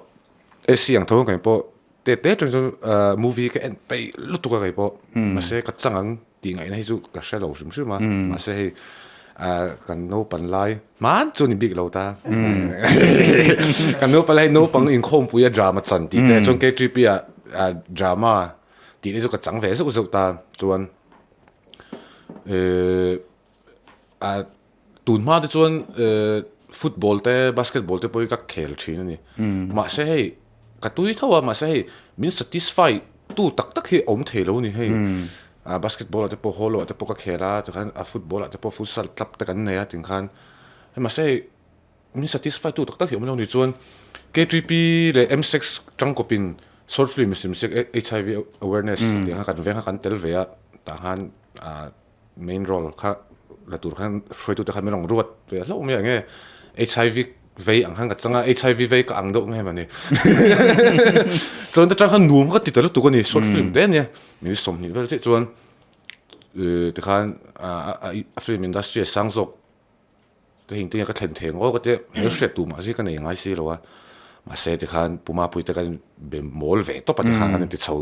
AC ang tho ang pawh Te te atang chuan movie ka en peih lutuk a kei pawh mahse ka chang ang tih ngaihna hi chu ka hre lo hrim hrim a mahse hei kan naupan lai hman chu ni bik lo ta kan naupan lai naupang inkhawmpui a drama chan tih te chuan K_T_P ah drama tih te chu ka chang ve zeuh zeuh ta chuan ehh tun hma te chuan football te basketball te pawh hi ka khel thin a ni mahse hei ka tui tho a mahse hei min satisfy tu tak tak hi a awm thei lo a ni hei basketball ah te pawh hall ah te pawh ka khel a tikhan a football ah te pawh futsal club te kan nei a tikhan. Hei mahse hei min satisfy tu tak tak hi awm lo ni chuan KTP leh M6 tangkawpin short film simsiak HIV awareness tih ang kha kan veng kha kan tel ve a tah khan ah main role kha la tur khan hruaitute khan min rawn ruat ve hlauh mai ang e HIV vei ang khan ka chang a HIV vei ka ang deuh nge mawni chuan ta tang khan nuam ka ti ta lutuk a ni short film te ania min 20 vel chiah chuan tikhan a film industry a sang zawk. Ka heng tinge ka thlen thei ang aw ka tia hmel hriat tur mahse ka nei ngai si lo a mahse tikhan Pu Mapui te kan be mawl ve tawp a tikhan kan inti chho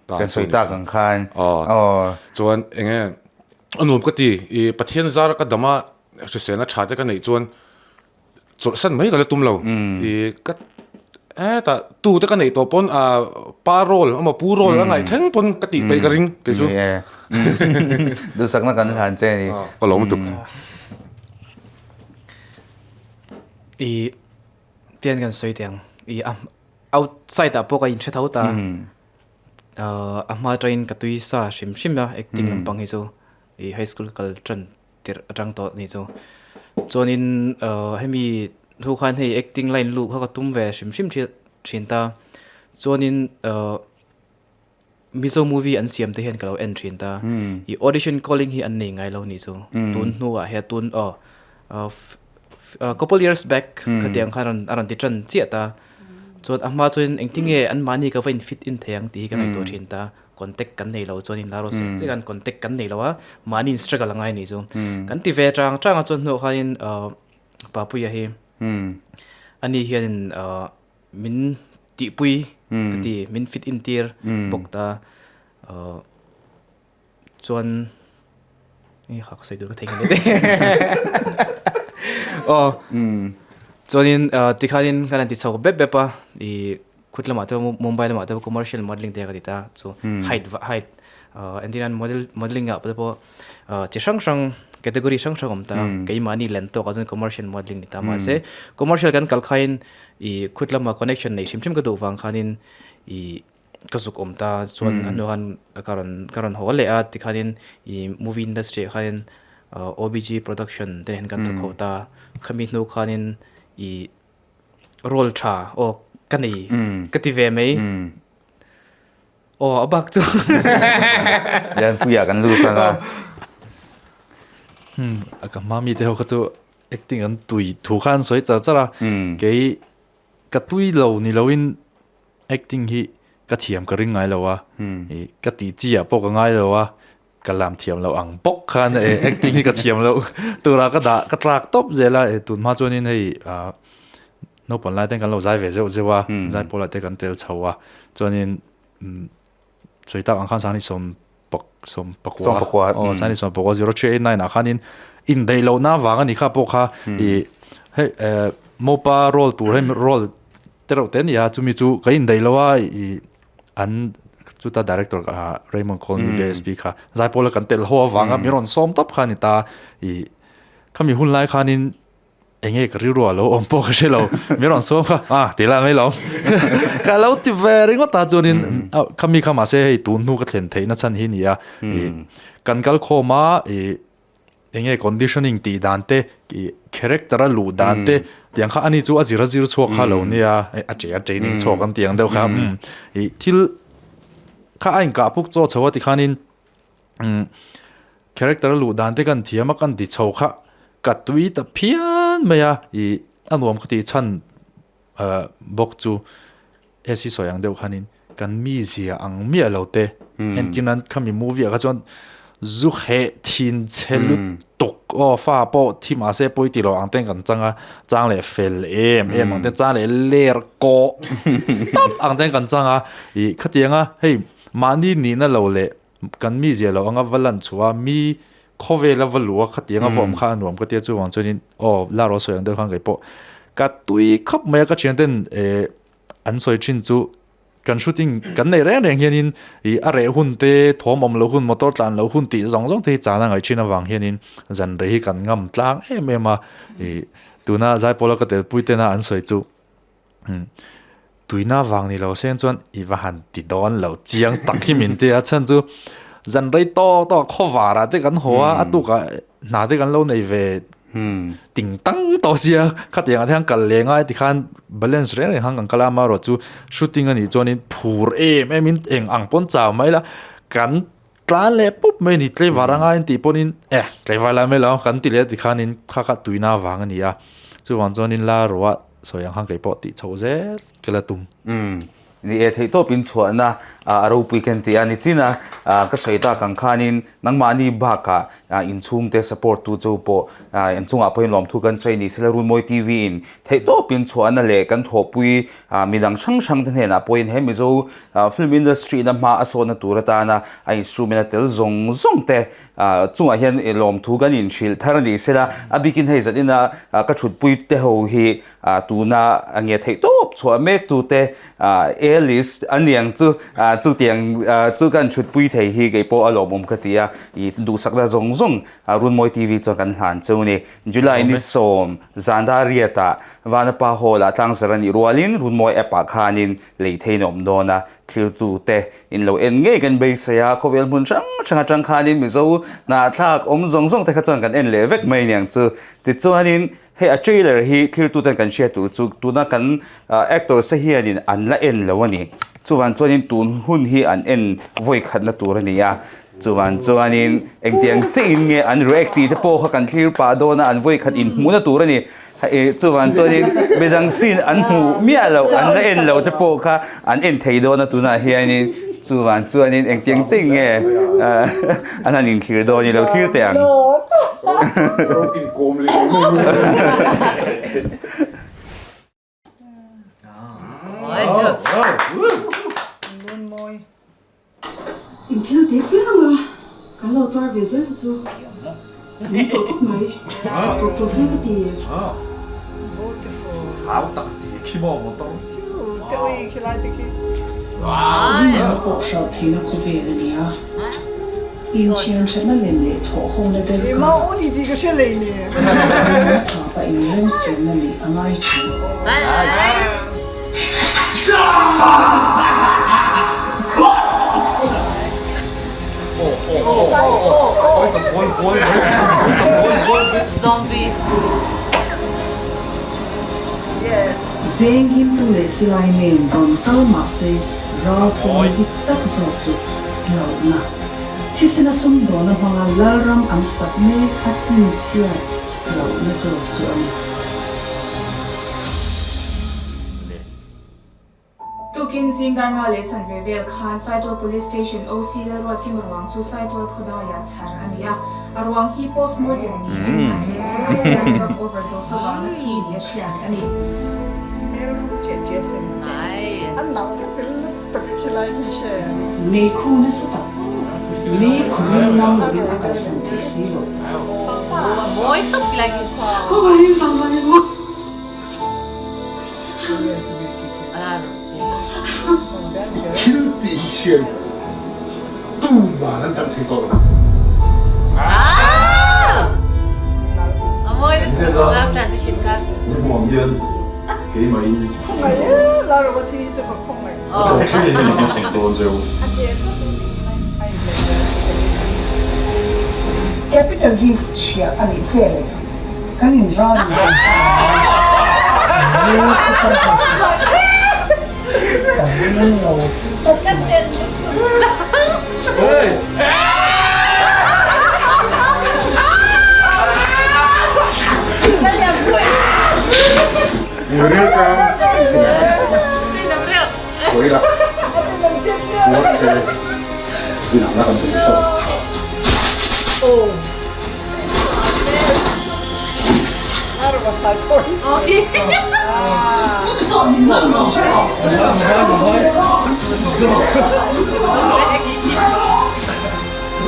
ta kan sawi tak ang khan aw chuan eng nge a nuam ka ti i Pathian zar ka dam a hriselna tha te ka neih chuan Chawlhsan mai ka la tum lo. I ka hetah tu te ka neih tawh pawn ah pa role emaw pu role a ngaih thleng pawn ka tih peih ka ring kei chu. Ni e. Duhsakna kan hlan che ni. Ka lawm lutuk. I tian kan sawi teh ang. I a outside ah pawh ka inhre tho ta. A hma atangin ka tui sa hrim hrim a acting lampang hi chu i high school ka kal tan tirh atang tawh ni chu. Chuanin hemi thu khan hei acting line luh kha ka tum ve hrim hrim thin ta. Chuanin Mizo movie an siam te hian ka lo en thin ta. I audition calling hi an nei ngai lo ni chu. Tun hnuah hian tun aw couple years back khatiang khan a rawn ti tan chiah ta. Chuan a hma chuan engtinge anmahni ka va in fit in thei ang tih hi ka ngaihtuah thin ta. Contact kan nei lo chuan in la rawh se kan contact kan nei lo a mahni in struggle a ngai ni chu kan ti ve chang chang a chuan hnuah khanin Papuia hi ani hianin min tihpui ka ti min fit in tir bawk ta chuan i kha ka sawi tur ka thei ngei aw chuanin tikhanin kan han ti chho bep bep a i Khut lamah te pawh Mumbai lamah te pawh commercial modelling te ka ti ta chu height height entir nan model modelling ah te pawh chi hrang hrang category hrang hrang a awm ta keimahni len tawk ah chuan commercial modelling ni ta mahse commercial kan kal khain ih khut lama connection nei hrim hrim ka duh vang khanin ih ka zuk awm ta chuan a hnuah khan ka rawn ka rawn haw leh a tikhanin ih movie industry ah khanin O_B_G production te nen kan thawk ho ta khami hnu khanin ih. Role tha aw ka nei ka ti ve mai. Aw a bak chu. Lianpuia kan lut ang a. A ka hma mi te ho kha chu acting an tui thu kha an sawi char char a. Kei ka tui lo ni loin acting hi ka thiam ka ring ngai lo a. Ka tih chi ah pawh ka ngai lo a. Ka lam thiam loh ang bawk khan e acting hi ka thiam loh tura ka dah ka tlak tawp zel a e tun hma chuanin hei ah naupang lai ten kan lo zai ve zeuh zeuh a zai pawlah te kan tel chho a chuanin sawi tak ang khan sangni sawm pak sawm pakua aw sangni sawm pakua 0389 ah khanin indaih lohna avang a ni kha pawh kha i hei mopa role tur hei role te reuh te a ni a chumi chu ka indaih lo a i an chuta director ah Raymond Colney BSP kha zaipawl a kan tel ho avanga mi rawn sawm tawp kha a ni ta i khami hun lai khanin enge ka rilru a lo awm pawh ka hre lo mi rawn sawm kha ah ti la mai lo ka lo ti ve ringawt ta chuanin khami kha mahse hei tun hnu ka thlen theihna chhan hi a ni a i kan kal khawm a i Enge conditioning tih dan te, ih character a luh dan te tiang kha ani chu a zir a zir chhuak kha lo nia, a che a training chhuak an tiang deuh kha umm ih thil kha a inkah puk chaw chho a tikhanin umm character a luh dan te kan thiam a kan ti chho kha ka tui ta phian mai a ih a nuam ka tih chhan ah bawk chu. Hesi sawi ang deuh khanin kan mizia ang miah lo te entir nan khami movie ah kha chuan zu heh thin chhe lutuk aw fa pawh thi mahse pawi ti lo ang ten kan chang a chang leh fel em em ang ten chang leh ler kawh tawp ang ten kan chang a ih khatiang a hei mahni nihna lo leh kan mizia lo anga va lan chhuah a mi khawvela va luh a khatiang a va awm kha a nuam ka tia chuvang chuanin aw la rawh sawi ang deuh khan kei pawh ka tui khawp mai a ka thian ten eh an sawi thin chu kan shooting kan neih reng reng hianin ih a reh hun te thawm awm loh hun motor tlan loh hun tih zawng zawng te hi chana ngaih thin avang hianin zan rei hi kan ngam tlang em em a ih tuna Zaipawla ka telpui tena an sawi chu Tuina vang ni lo sen chuan i va han ti dawn lo chiang tak hi min tia chhan chu zan rei tawk tawk khaw varah te kan haw a a tukah hna te kan lo nei ve Ting tang tawh sia khatiang ah te hian kal leh ngai tikhan balance reng reng khan kan kal a amaherawhchu shooting anih chuanin phur em em in eng ang pawn chau mai la kan tlan leh pup mai a ni tlaivar anga in tih pawhin eh tlaivar lai mai lo kan ti leh tikhanin kha kha tuina vang a ni a chuvang chuanin la ruah sawi ang khan kei pawh tih chhoh zel ka la tum. Ni e, theihtawp in chhuahna a ropui khen ti a ni chin a, ka sawi tak ang khanin nangmahni bakah inchhungte support tu chu pawh an chungah pawhin lawmthu kan sawi ni sela Runmawi TV in theihtawp in chhuahna leh kan thawhpui midang hrang hrang te hnenah pawhin he Mizo film industry ina hma a sawhna tur atana a instrument a tel zawng zawng te chungah hian lawmthu kan inhrilh thar a ni sela a bikin hei zat ina ka thutpui te ho hi Tuna nge theih tawp chhuah mek tute A list a niang chu chutiang chu kan chhutpui thei hi kei pawh a lawmawm ka ti a, i duhsakna zawng zawng Runmawi TV chuan kan hlan chu ni. July ni sawm zan Dariatah Vanapa Hall ah tlangzar a nih rualin Runmawi app ah khanin lei theiin a awm dawn a, thlirtute in lo en ngei kan beisei a, khawvel hmun hrang hrang atang khanin Mizo hnahthlak awm zawng zawng te kha chuan kan en leh vek mai niang chu. Tichuanin Hei a trailer hi thlirtuten kan hriat tur chu tuna kan actors te hianin an la en lo a ni. Chuvang chuanin tun hun hi an en vawi khatna tur a ni a. Chuvang chuanin engtiang chiahin nge an react tih te pawh kha kan thlir pah dawn a, an vawi khat inhmuhna tur a ni. Chuvang chuanin midang scene an hmuh miah loh, an la en lo te pawh kha an en thei dawn a tunah hianin. Chuvang chuanin engtiang chiahin nge an han inthlir dawn i lo thlir teh ang. In thil tih piang a, kan lo tuar ve zel chu ka ning tawh khawp mai, tawp tawh se ka ti. Hau tak si khi maw motor. Rinawmna pawh hralh theihna khawvel a ni a, inchhian thatna lem leh thawhhawmna der karah rinawmna thapa inremsiamna neih a ngai thin. Veng himtu leh silai nen rawn kal mah se ralthuam dik tak zawk chu hlauhna. Thisena sumdawna hmanga Lalram an sak mek a chhinchhiat hlauhna zawk chu a ni. Tukin zing darnga leh chanve vel khan Saitual Police Station OC Lalruatkima ruang chu Saitual khawdaiah chhar a ni a, a ruang hi postmortem niin a thih chhanah hian drug overdose avanga thi nia hriat a ni. Meikhu nasa tak, meikhu rim nam lovin a kalsan thei si lo. Thil tih hi hriat tuman an tam thei tawh lo. Ni hmuam hian keimahin Capital hi chhiah a nih vel e, kan in ral in rawn hman ang a, ni putar ho si ka ring lo tawp mai.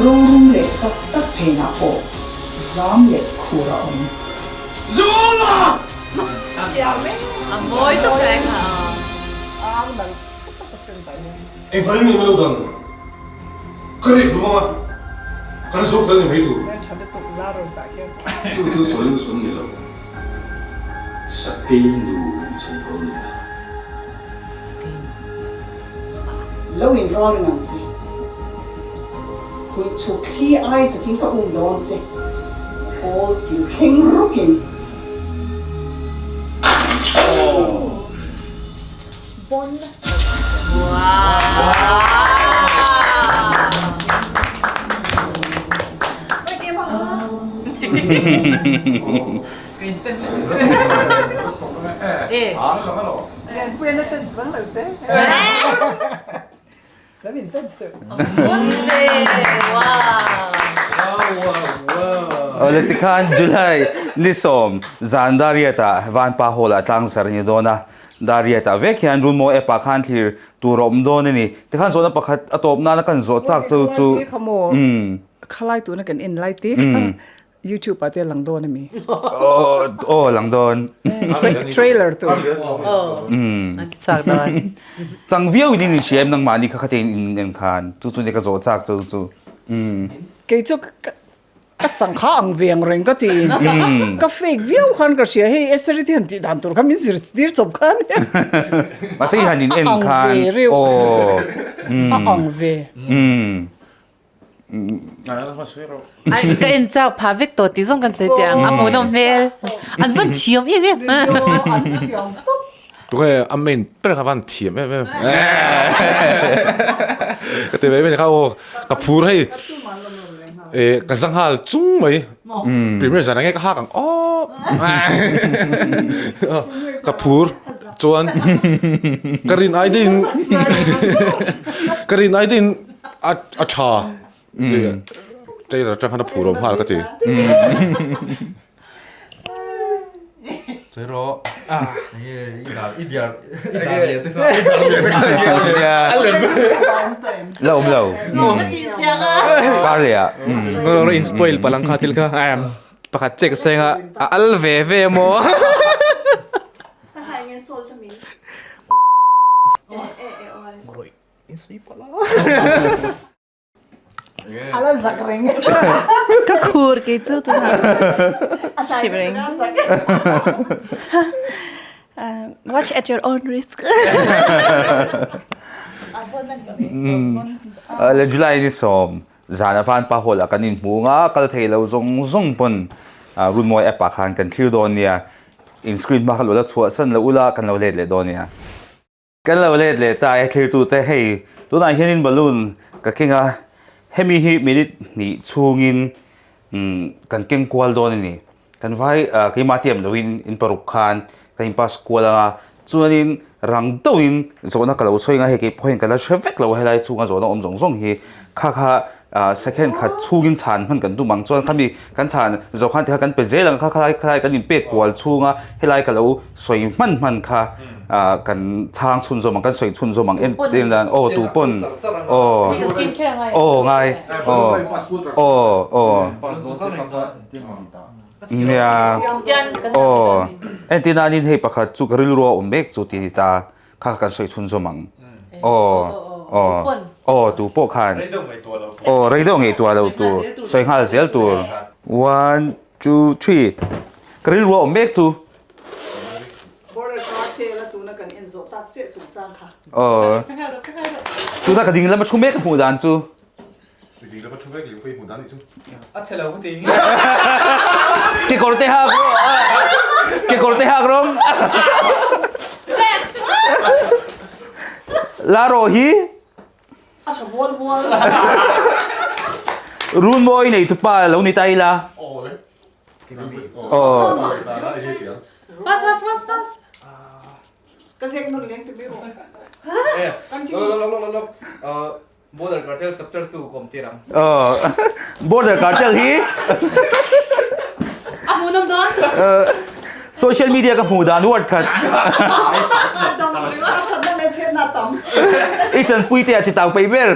Rorum leh chak tak phenah pawh zam leh khur a awm. Engvangin nge milo dang ka rek hlum anga kan zo fel ni mai tur. Chu chu solution ni lo. Sakei nu i chhung ko ni a. Lo in ralring ang che. Huih chhuk thli ai chakin ka um dawn che. Kawl kil thleng rukin. Awle tikhan July ni sawm zan Dariat-ah Vanpa Hall-ah tlangzar a ni dawn a, Dariat-ah vek hian Runmaw app-ah khan thlir tur a awm dawn a ni. Tikhan zawhna pakhat a tawp nana kan zawh chak chu chu. Khalai tuna kan en lai te kha YouTube ah te lang dawn ami? Aw lang dawn. Trailer tu. An ti chak dawn. Chang viau in in hria em nangmahni kha khatin in en khan chu chu ni ka zawh chak chu chu. Kei chu ka chang kha ang ve ang reng ka ti. Ka fake viau khan ka hria hei Esther te han tih dan tur kha min zir tir chawp khan. Mahse i han in en khan aw. A ang ve. Ai ka en chak pha vek tawh tih zawng kan sawi teh ang a hmuhnawm hmel an van thiam em em Tunge a main ber kha van thiam em em ka ti mai mai kha aw ka phur hei e ka zanghal chung mai premier zan ange ka hak ang aw ka phur chuan ka rin ai ding ka rin ai ding A a tha. Trailer atang khan a phur awm nghal ka ti. Chei rawh. Enge i dar i diar i dar lian te kha. I dar lian te kha a lem. La awm lo. Kar leh ah. Ro ro in spoil palang kha thil kha. Pakhat che ka sawi anga a al ve ve maw. Ala zak reng. Ka khur kei chu tunah shivering. Watch at your own risk. Le July ni sawm zan a van pa hall ah kan inhmu nga kal thei lo zawng zawng pawn Runmawi app ah khan kan thlir dawn nia. In screen hma kha lo la chhuah san lo ula kan lo let leh dawn nia. Kan lo let leh ta e thlirtute hei tunah hianin balloon ka keng a, hemi hi minute hnih chhungin kan keng kual dawn a ni. Kan vai keimah tiam loin in paruk khan kan in pass kual ang a, chuanin rang deuhin zawhna ka lo sawi ang a, hei keipawh hian ka la hre vek lo a helai chhunga zawhna awm zawng zawng hi kha kha second khat chhungin chhan hman kan tum ang chuan khami kan chhan zawh khan tikha kan pe zel ang kha khalai khalai kan inpek kual chhunga helai ka lo sawi hman hman kha kan chhang chhunzawm ang kan sawi chhunzawm ang en en dan aw tu pawn aw aw ngai aw aw aw nia aw entir nanin hei pakhat chu ka rilru a awm mek chu ti ta kha kan sawi chhunzawm ang aw aw aw tu pawh khan aw rei deuh ngaihtuah lo tur sawi nghal zel tur one two three ka rilru a awm mek chu Border cartel a tuna kan en zawh tak chiah chungchang kha. Aw. Tuna ka ding lama thu mek ka hmuh dan chu. Ding lama thu mek leh hmuh dan nih chu. A chhe lo ka ti. Kekawr te hak rawh. Kekawr te hak rawng. La rawh hi. A tha vual vual. Runmawi nei tupa lo ni ta ila. Pas pas pas pas. Ka ziak nawn leng ti mai rawh. Lok lok lok lok. Border Cartel chapter 2 kom tir ang. Border Cartel hi A hmu nawm dawn. Social media ka hmu dan word khat. I chanpui te a chi tau pei ber.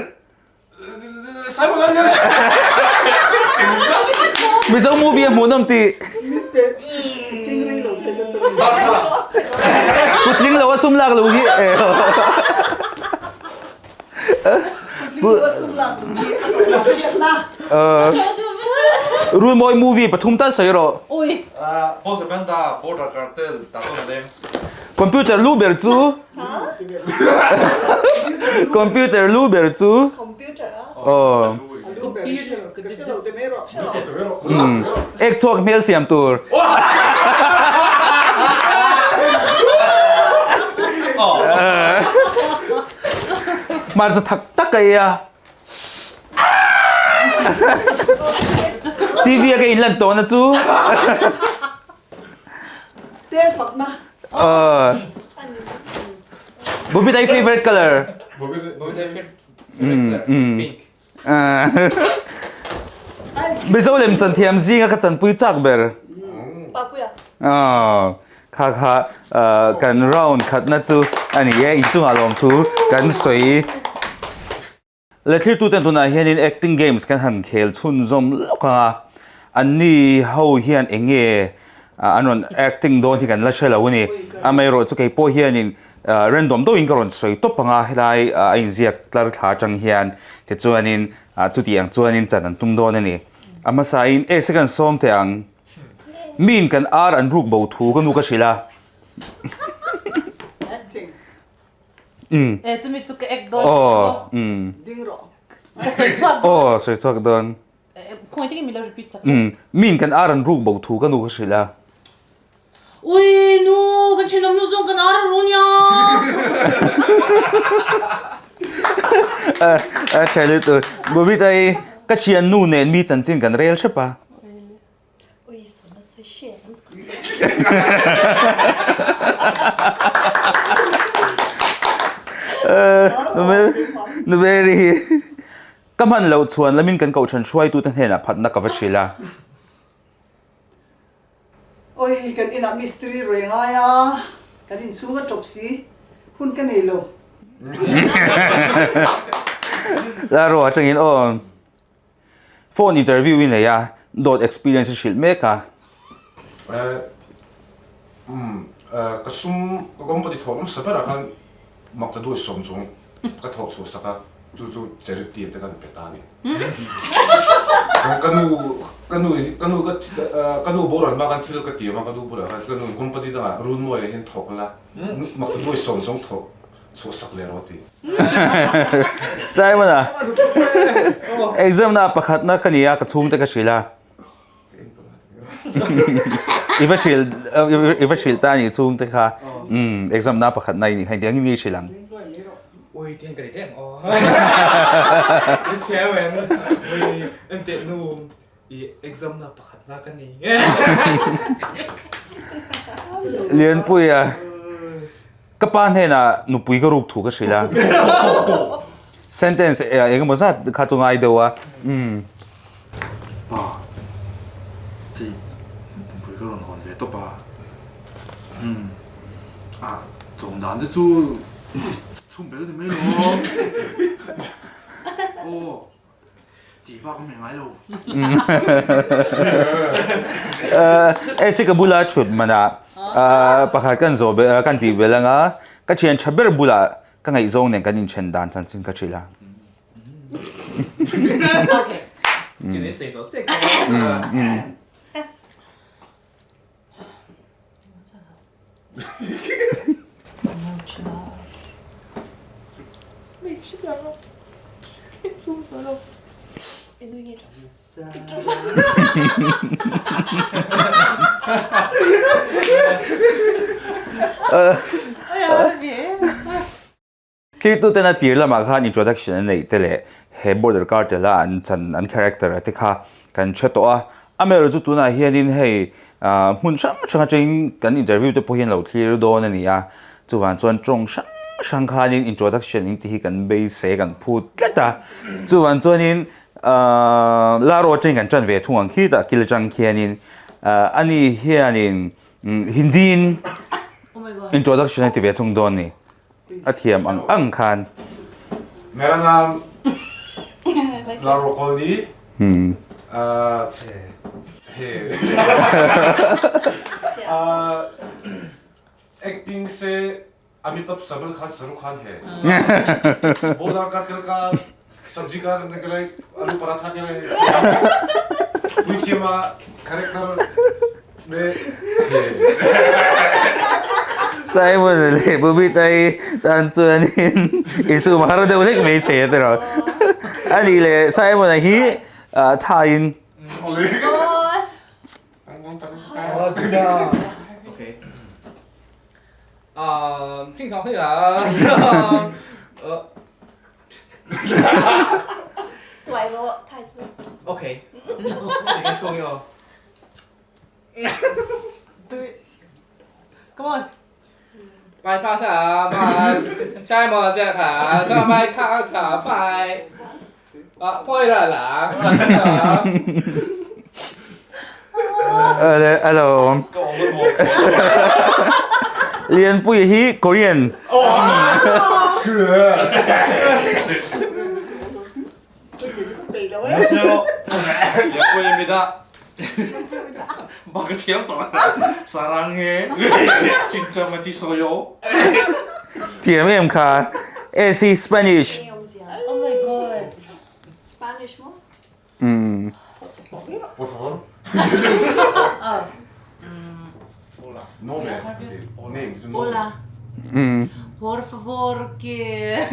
Mizo movie a hmuhnawm tih. Kutling lo a sum lak lo hi. Rulmawi movie pathum tal sawi rawh. Computer lu ber chu Computer lu ber chu Aw. Ek chhuak hmel siam tur. Hmarcha thak tak a ei a. TV a ka inlan tawhna chu. Tel fakna. Bobby dai favorite color. Bobby dai favorite color pink. Mizo lem chan thiam zinga ka chanpui chak ber. Papuia. Kha kha kan round khatna chu ani e inchungah lawm thu kan sawi. Lethlirtuten tunah hianin acting games kan han khel chhunzawm lawk ang a, anni ho hian eng nge an rawn acting dawn hi kan la hre lo a ni. Amaherawhchu kei pawh hianin random deuhin ka rawn sawi tawp ang a, helai a inziak tlar thla atang hian tichuanin chuti ang chuanin chan an tum dawn a ni. A hmasain e second sawm teh ang, miin kan ar an ruk bo thu ka nu ka hrilh a. E chumi chu ka ek dawn aw. Ding rawh. Ka sawi chhuak dawn. Aw sawi chhuak dawn. Khawngaih takin min lo repeat sak. Min kan ar an ruk bo thu ka nu ka hrilh a. Ui nu kan thenawm nu zawng kan ar a ru nia. A tha lutuk. Bobita-i ka thiannu nen mi chanchin kan rel hrep a. Nuberi hi ka hman loh chuan lamin kan kohhran hruaitute hnenah phatna ka va hrilh a. Oi, kan inah mistiri rui ngai a, kan inchhung a tawp si, hun ka nei lo. Laro atangin aw. Phone interview i nei a, dawt experience i hrilh mek a. Umm, ka sum ka company thawh hmasa berah khan mak ta duai sawm chung ka thawh chhuah sak a, chu chu charity te kan pe ta a ni. Chuan ka nu, ka nu ka nu ka ka nu boral hma khan thil ka tiam a, ka nu bulah khan ka nu company dangah Runmawiah hian thawk la, mak ta duai sawm chung thawh chhuah sak leh rawh a ti. Simon-a, exam na pakhatna ka ni a, ka chhungte ka hrilh a. I va hrilh, i va hrilh ta ni chhungte kha. Umm, exam na pakhatna i nih kha engtiang in nge i hrilh ang? Ui, tiang ka ri deng aw. I chhiau em? Ui, enteh nu, i exam na pakhatna ka ni. Lianpuia. Ka pa hnenah nupui ka ruk thu ka hrilh a. Sentence eng emaw zat kha chu ngai deuh a. Umm. Pa, hei nupui ka rawn hawn ve tawp a. Umm. Ah, chawm dan te chu chhum bel ni mai lo. Aw. Chi bak a hmeh ngai lo. Esi ka bula thut manah pakhat kan zawh belh kan tih belh anga ka thian tha ber bulah ka ngaihzawng nen kan inthen dan chanchin ka hrilh a. Thirtuten a tir lamah khan introduction an neih te leh he border cartel a an chan an character a te kha kan hre tawh a. Amaherawhchu chu tunah hianin hei hmun hrang hrang atangin kan interview te pawh hian lo thlir dawn a ni a. Chuvang chuan tawng hrang hrang khanin introduction in tih hi kan beisei kan phut tlat a. Chuvang chuanin Laro atangin kan tan ve thung ang khi tah kil atang khianin ani hianin Hindi in introduction a ti ve thung dawn a ni. A thiam ang ang khan. Mera naam Laro Kohli he acting se Amitabh Sabal Khan Shahrukh Khan he Border Cartel ka sabji ka alu paratha ke lai puithiam a character Simon leh Bobita hi tan chuanin insum a har deuh hlek mai thei a tiraw. Ani leh Simon-a hi thaiin. Hello. Lianpuia hi Korean. Thiam em kha AC Spanish. Oh my god. Spanish mo? Mm. Por favor. Hola. Por favor que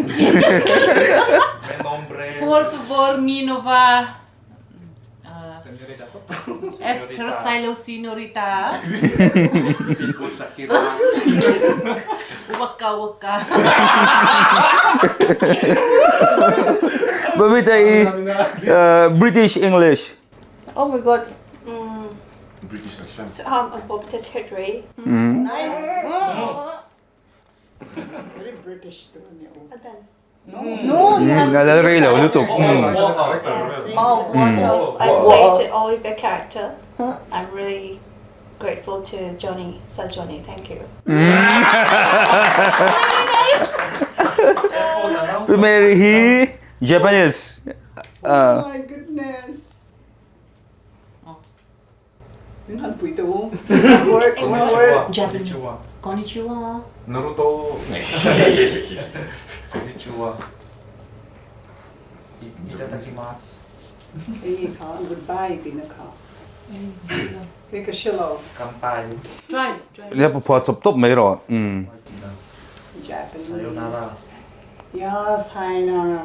Por favor mi no va Esther Silo Senorita. Waka waka. Babita i British English. Oh my god. British accent. So um Babita Chhetri. Very British tu ania aw. Adan. No, you have A lal rei lo lutuk. Oh, I played the Oliver character. I'm really grateful to Johnny, Sir Johnny. Thank you. Pi Mary hi Japanese. Oh my goodness. Min han pui teh u. Word, one word. Japanese. Konnichiwa. Naruto. Konnichiwa. Itadakimasu. Enge kha goodbye tihna kha. Hei ka hre lo. Try. Try. Nia phuah chawp tawp mai rawh. Japanese. Ya sayonara.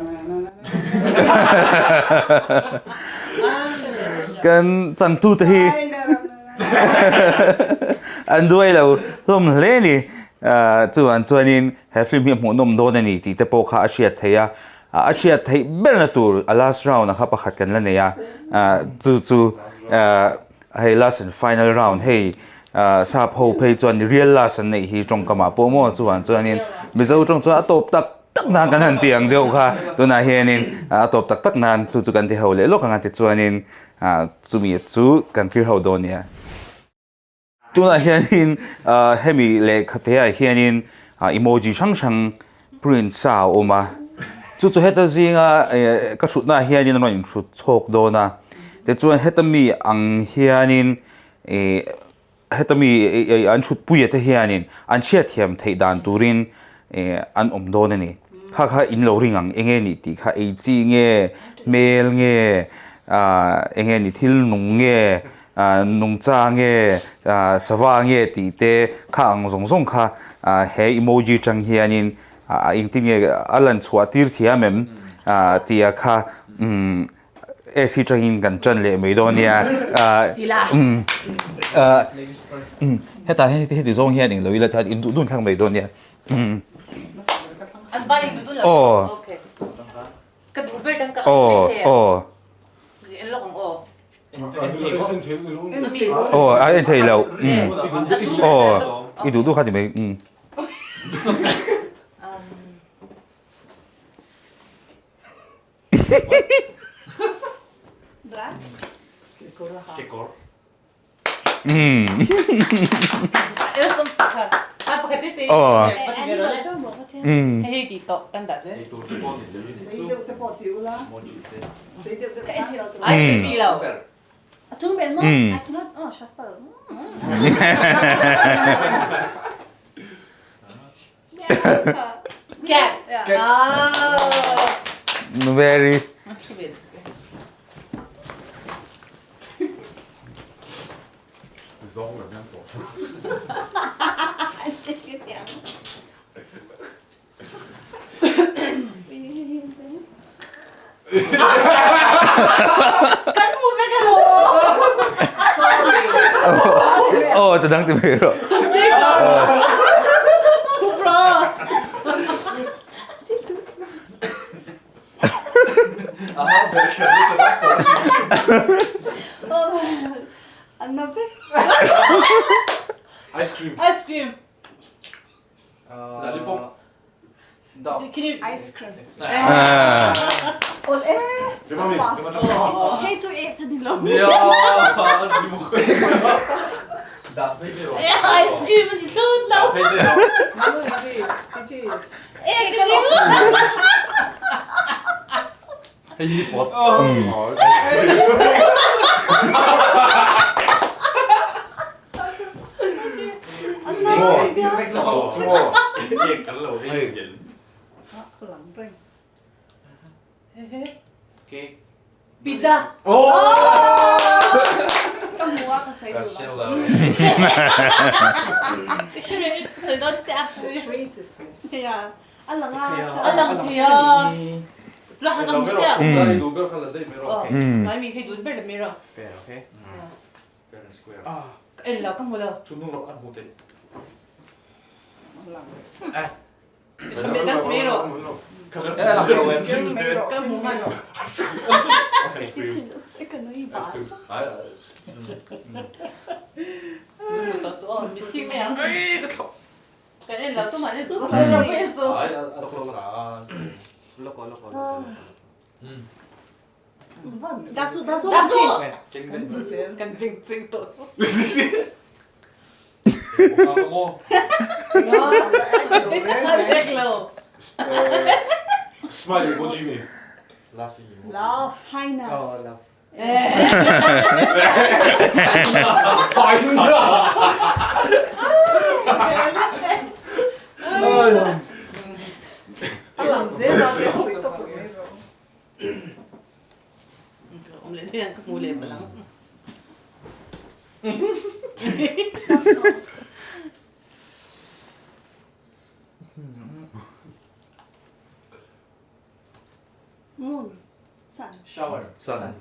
Kan changtute hi an duai lo hlawm hle a ni. Chuan chuanin he film hi a hmuhnawm dawn a ni tih te pawh kha a hriat theih a. A hriat theih berna tur a last round a kha pakhat kan la nei a. Chu chu hei last and final round hei sap ho phei chuan real last an neih hi tawngkamah pawh maw chuan chuanin Mizo tawng chuan a tawp tak tak nan kan han ti ang deuh kha tunah hianin a tawp tak tak nan chu chu kan ti ho leh lawk ang a tichuanin chumi chu kan thlir ho dawn nia. Tunah hianin hemi lehkha te ah hianin emoji hrang hrang print sa a awm a, chu chu heta zinga ka hrutna ah hianin a rawn inhrut chhawk dawn a, tichuan heta mi ang hianin ih heta mi an hrutpuia te hianin an hriatthiam theih dan turin ih an awm dawn a ni. Kha kha in lo ring ang eng nge nih tih kha ei chi nge hmel nge ah eng nge ni thil nung nge Nungcha nge sava nge tih te kha ang zawng zawng kha he emoji tang hianin engtin nge a lan chhuah tir thiam em tia kha AC tangin kan tan leh mai dawn nia. Hetah hian heti zawng hian englo ila tihian in duh dun thlang mai dawn nia. Aw. Aw aw. Aw a en thei lo aw i duh duh kha ti mai Very. Kan hmu vek alawm. Sorry. Aw ta dang ti mai rawh. Kupra. An na vek. Ice cream. Ice cream. Lollipop. Ice cream. Ol e. Hei chu e ka ni lo. Ice cream ani tlut lo. No, it is. It is. E ka ni lo. Hei hi pawt. Pizza. Ka hmu a ka sawi duh lo. Ka hre reng ka sawi dawn che a. Yeah. A lang a. A lang thei a. Lah an awm chiah. Mai mi khi dun ber la mi rawh. Fair okay. Fair and square. Ka en lo ka hmu lo. Chu nu rawh an hmu thei. Ti tha mi rawh. Ka hmu hman lo. Mi ching mai ang. Kan en lo tumah ni chu kan lo pawh chu. Dasu dasu dasu. Kan bing ching tawh. Lek lo. Smile emoji mi. Love. Haina. Oh love. A lang zel a leh hawi tawp lo mai rawh. Awm leh thei ang ka hmu leh palh ang. Moon. Sun. Shower. Sun.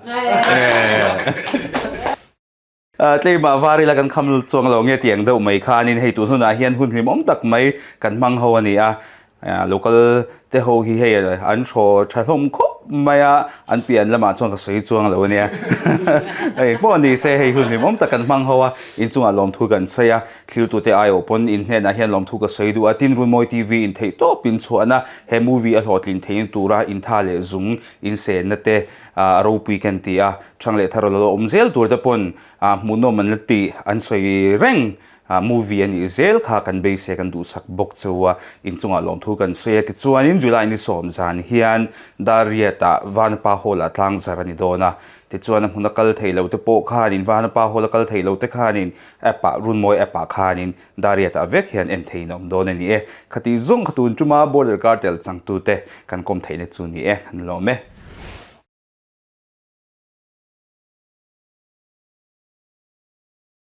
Tleimah var ila kan kham chuang lo nge tiang deuh mai khanin hei tun hunah hian hun hlimawm tak mai kan hmang ho a ni a. Local te ho hi hei an thaw tha hlawm khawp mai a, an pian lamah chuan ka sawi chuang lo a nia. Hei pawh ni se hei hun hlimawm tak kan hmang ho a, inchungah lawmthu kan sawi a, Thiltute aiawh pawn in hnenah hian lawmthu ka sawi duh a, tin Runmawi TV in theih tawp in chhuahna he movie a hlawhtlin theihin tura intha leh zung insenna te a ropui kan ti a, Thang leh Thar lo awm zel tur te pawn hmuhnawm an la tih an sawi reng movie a nih zel kha kan beisei kan duhsak bawk cheu a, inchungah lawmthu kan sawi a. Tichuanin July ni sawm zan hian Dariat-ah Vanapa Hall-ah tlangzar a ni dawn a, Tichuan a hmun a kal thei lo te pawh khanin Vanapa Hall a kal thei lo te khanin app ah Runmawi app ah khanin Dariat ah vek hian en theiin a awm dawn a ni e. Khatih zawng kha tun tuma Border Cartel changtute kan kawm theihna chu ni e, kan lawm e.